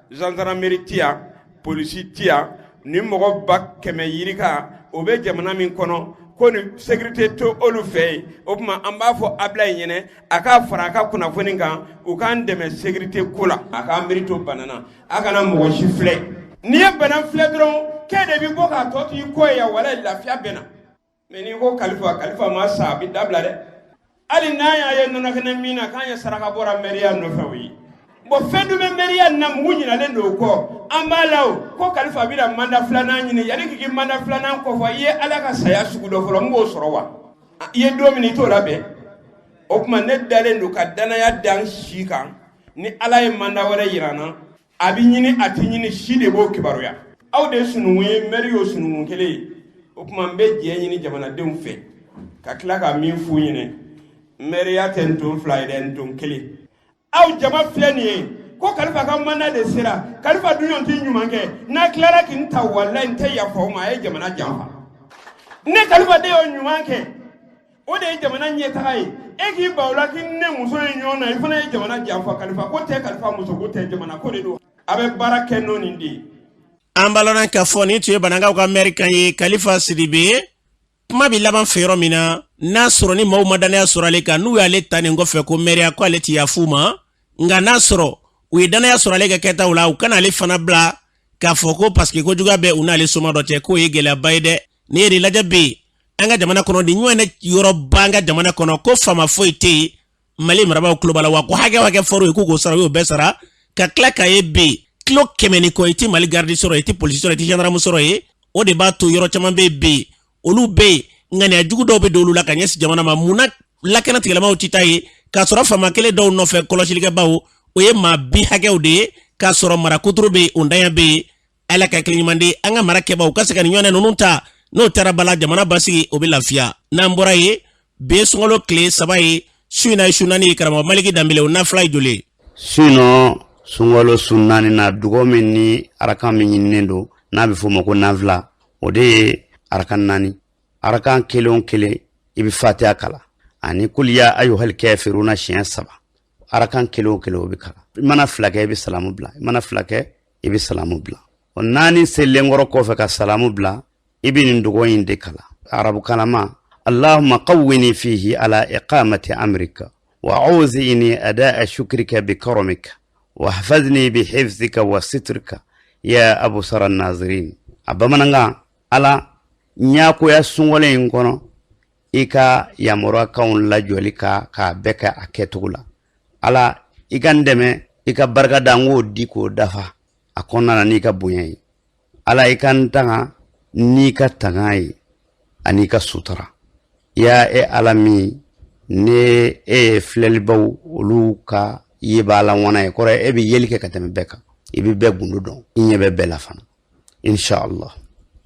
gendarmerie ti yan, polisi ti yan. Ni mɔgɔ 100,000 yirika o bɛ jamana min kɔnɔ ko ko ni sécurité tɛ olu fɛ yen. O tuma an b'a fɔ Abilayi ɲɛnɛ, a k'a fara a ka kunnafoni kan, u k'an dɛmɛ sécurité ko la. A k'an miiri to Bana na, a kana mɔgɔ si filɛ. N'i ye Bana filɛ dɔrɔn, k'e de bɛ bɔ k'a tɔ to i kɔ ye yan, walayi lafiya bɛ na. Mais n'i ko Kalifa, Kalifa ma sa, a bɛ dabila dɛ. Hali n'an y'a ye nɔnɔkɛnɛ min na k'an ye saraka bɔra mɛriya nɔfɛ, o ye bon fɛn dun bɛ mɛriya na, mugu ɲinalen don o kɔ. An b'a la o ko Kalifa bɛna mandat filanan ɲini. Yanni k'i mandat filanan kɔfɔ, i ye Ala ka saya sugu dɔ fɔlɔ, n b'o sɔrɔ wa? I ye don min i t'o labɛn. O tuma ne dalen don ka danaya da n si kan, ni Ala ye mandat wɛrɛ yira n na, a bɛ ɲini a tɛ ɲini, si de b'o kibaruya. Aw de ye sununkun ye, mɛri y'o sununkun kelen ye. O tuma n bɛ jɛ ɲini jamanadenw fɛ ka tila ka min f'u ɲɛna, mɛriya tɛ nton fila ye dɛ, nton kelen. Aw jama filɛ nin ye ko Kalifa ka mandat de sera, Kalifa dun ɲɔgɔn tɛ ɲuman kɛ. N'a tilara k'i ta, walayi n tɛ yafa o ma, a ye jamana janfa. Ne Kalifa de y'o ɲuman kɛ, o de ye jamana ɲɛtaga ye. E k'i ban o la k'i ne muso ye ɲɔgɔn na, i fana ye jamana janfa. Kalifa ko tɛ, Kalifa muso ko tɛ, jamana ko de don. A bɛ baara kɛ n'o nin de ye. An b'a lɔn k'a fɔ nin tun ye Banankaw ka mɛri kan ye, Kalifa Sidibe. Kuma bɛ laban fɛ yɔrɔ min na, n'a sɔrɔ ni maaw ma dannaya sɔrɔ ale kan, n'u y'ale ta nin kɔfɛ ko mɛriya, ko ale ti yafa u ma. Nka n'a sɔrɔ u ye dannaya sɔrɔ ale ka kɛtaw la, u kana ale fana bila k'a fɔ ko parce que ko juguya bɛ u n'ale soma dɔ cɛ, k'o ye gɛlɛyaba ye dɛ. N'i ye nin lajɛ bi an ka jamana kɔnɔ, nin ɲɔgɔn yɔrɔ b'an ka jamana kɔnɔ ko faama foyi tɛ yen, Mali marabaaw tulo b'a la wa, ko hakɛ o hakɛ fɔr'u ye k'u k'o sara, u y'o bɛɛ sara, ka tila k'a ye bi kilo 100 ni kɔ, i ti Mali garidi sɔrɔ, i ti polisi sɔrɔ, i ti gendarme sɔrɔ yen. O de b'a to yɔrɔ caman bɛ bi, olu bɛ yen, ŋaniya jugu dɔw bɛ don olu la ka ɲɛsin jamana ma. Mun na lakana tigilamaw ti taa yen, k'a sɔrɔ faama kelen dɔw nɔfɛ kɔlɔsilikɛbaw o ye maa bi hakɛw de ye, k'a sɔrɔ mara kuturu bɛ yen, o ntanya bɛ yen. Ala ka hakili ɲuman di an ka mara kɛbaw ka se ka nin ɲɔgɔnna ninnu ta. N'o taara bala, jamana basigi, o bɛ lafiya. N'an bɔra yen, bi ye sunkalo tile 3 ye, su in na ye su 4 ye. Karamɔgɔ Maliki Danbele, o nafila ye joli ye? Su in nɔ, sunkalo su 4 na, dugawu min ni arakan min ɲininen don, n'a bɛ f'o ma ko nafila, o de ye arakan 4. Arakan kelen o kelen, i bɛ fatiya kalan ani kuliya ayuhal kafiruna siɲɛ 3. Arakan kelen o kelen, o bɛ kalan. I mana 2 kɛ, i bɛ salamu bila. I mana 2 kɛ, i bɛ salamu bila. O 4 selilen kɔrɔ kɔfɛ ka salamu bila, i bɛ nin dugawu in de kalan arabukanama: allahumma qawwini fihi ala iqamati amrika wa awzi'ni adaa shukrika bi karamika wa hfazni bi hifzika wa sitrika ya absara nazirin. A bamanankan: Ala, n ɲakoya sunkalo in kɔnɔ i ka yamaruyakanw lajɔli ka k'a bɛɛ kɛ a kɛcogo la. Ala, i ka n dɛmɛ i ka barika da n k'o di k'o dafa a kɔnɔna na n'i ka bonya ye. Ala, i ka n tanga n'i ka tanga ye ani i ka sutura. Ya e Ala min ne e ye filɛlibaw olu ka yebaa ŋana ye, kɔrɔ e bɛ yeli kɛ ka tɛmɛ bɛɛ kan, i bɛ bɛɛ gundo dɔn, i ɲɛ bɛ bɛɛ la fana. Inshallah,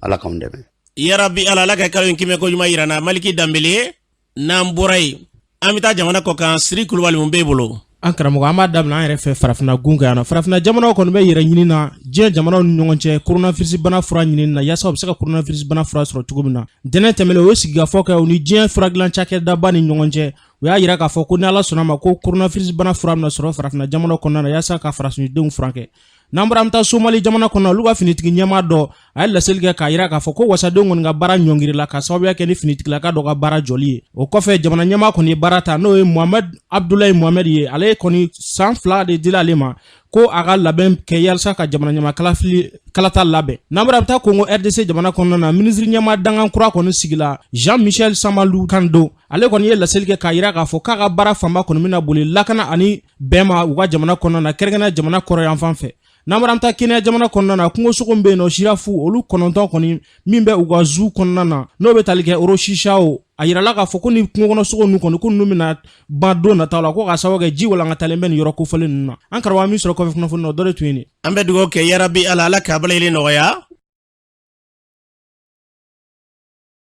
Ala k'anw dɛmɛ. Yarabi Ala, Ala ka kalo in kimɛ ko ɲuman yira n na. Maliki Danbele, n'an bɔra yen, an bɛ taa jamana kɔ kan. Siri Kulubali, mun b'e bolo? An karamɔgɔ, an b'a daminɛ an yɛrɛ fɛ farafinna gun kan yan nɔ. Farafinna jamanaw kɔni bɛ yɛrɛ ɲini na diɲɛ jamanaw ni ɲɔgɔn cɛ coronavirus bana fura ɲinini na, yaasa u bɛ se ka coronavirus bana fura sɔrɔ cogo min na. Ntɛnɛn tɛmɛnen, u ye sigikafɔ kɛ u ni diɲɛ furadilan cakɛdaba ni ɲɔgɔn cɛ. U y'a yira k'a fɔ ko ni Ala sɔnna ma, ko coronavirus bana fura bɛna sɔrɔ farafinna jamanaw kɔnɔna na, yaasa ka farafindenw furakɛ. N'an bɔra, an bɛ taa Somali jamana kɔnɔ. Olu ka finitigi ɲɛmaa dɔ, a ye laseli kɛ k'a yira k'a fɔ ko wasadenw kɔni ka baara ɲɔngirila ka sababuya kɛ ni finitigilaka dɔ ka baara jɔli ye. O kɔfɛ, jamana ɲɛmaa kɔni ye baara ta, n'o ye Mohamed Abdulayi Mohamed ye. Ale kɔni, san 2 de dila ale ma ko a ka labɛn kɛ yalisa ka jamana ɲɛmaa kalafili kalata labɛn. N'an bɔra, a bɛ taa Kongo RDC jamana kɔnɔna na. Minisiri ɲɛmaa dankan kura kɔni sigila, Jean Michel Samalu Kando. Ale kɔni ye laseli kɛ k'a yira k'a fɔ k'a ka baara fanba kɔni bɛna boli lakana ani bɛn ma u ka jamana kɔnɔna na, kɛrɛnkɛrɛnnenya jamana kɔrɔ yan fan fɛ. N'an bɔra, an bɛ taa Kenya jamana kɔnɔna na. Kungosogo bɛ yen nɔ, girafe, olu 9 kɔni min bɛ u ka zoo kɔnɔna na, n'o bɛ tali kɛ Orosisao, a yirala k'a fɔ ko ni kungokɔnɔsogo ninnu kɔni, ko ninnu bɛna ban don nataw la, ko k'a sababu kɛ ji walankatalen bɛ nin yɔrɔ kofɔlen ninnu na. An karamɔgɔ, min sɔrɔ kɔfɛ kunnafoni na, o dɔ de tun ye nin. An bɛ dugawu kɛ, yarabi Ala, Ala k'a bɛɛ lajɛlen nɔgɔya.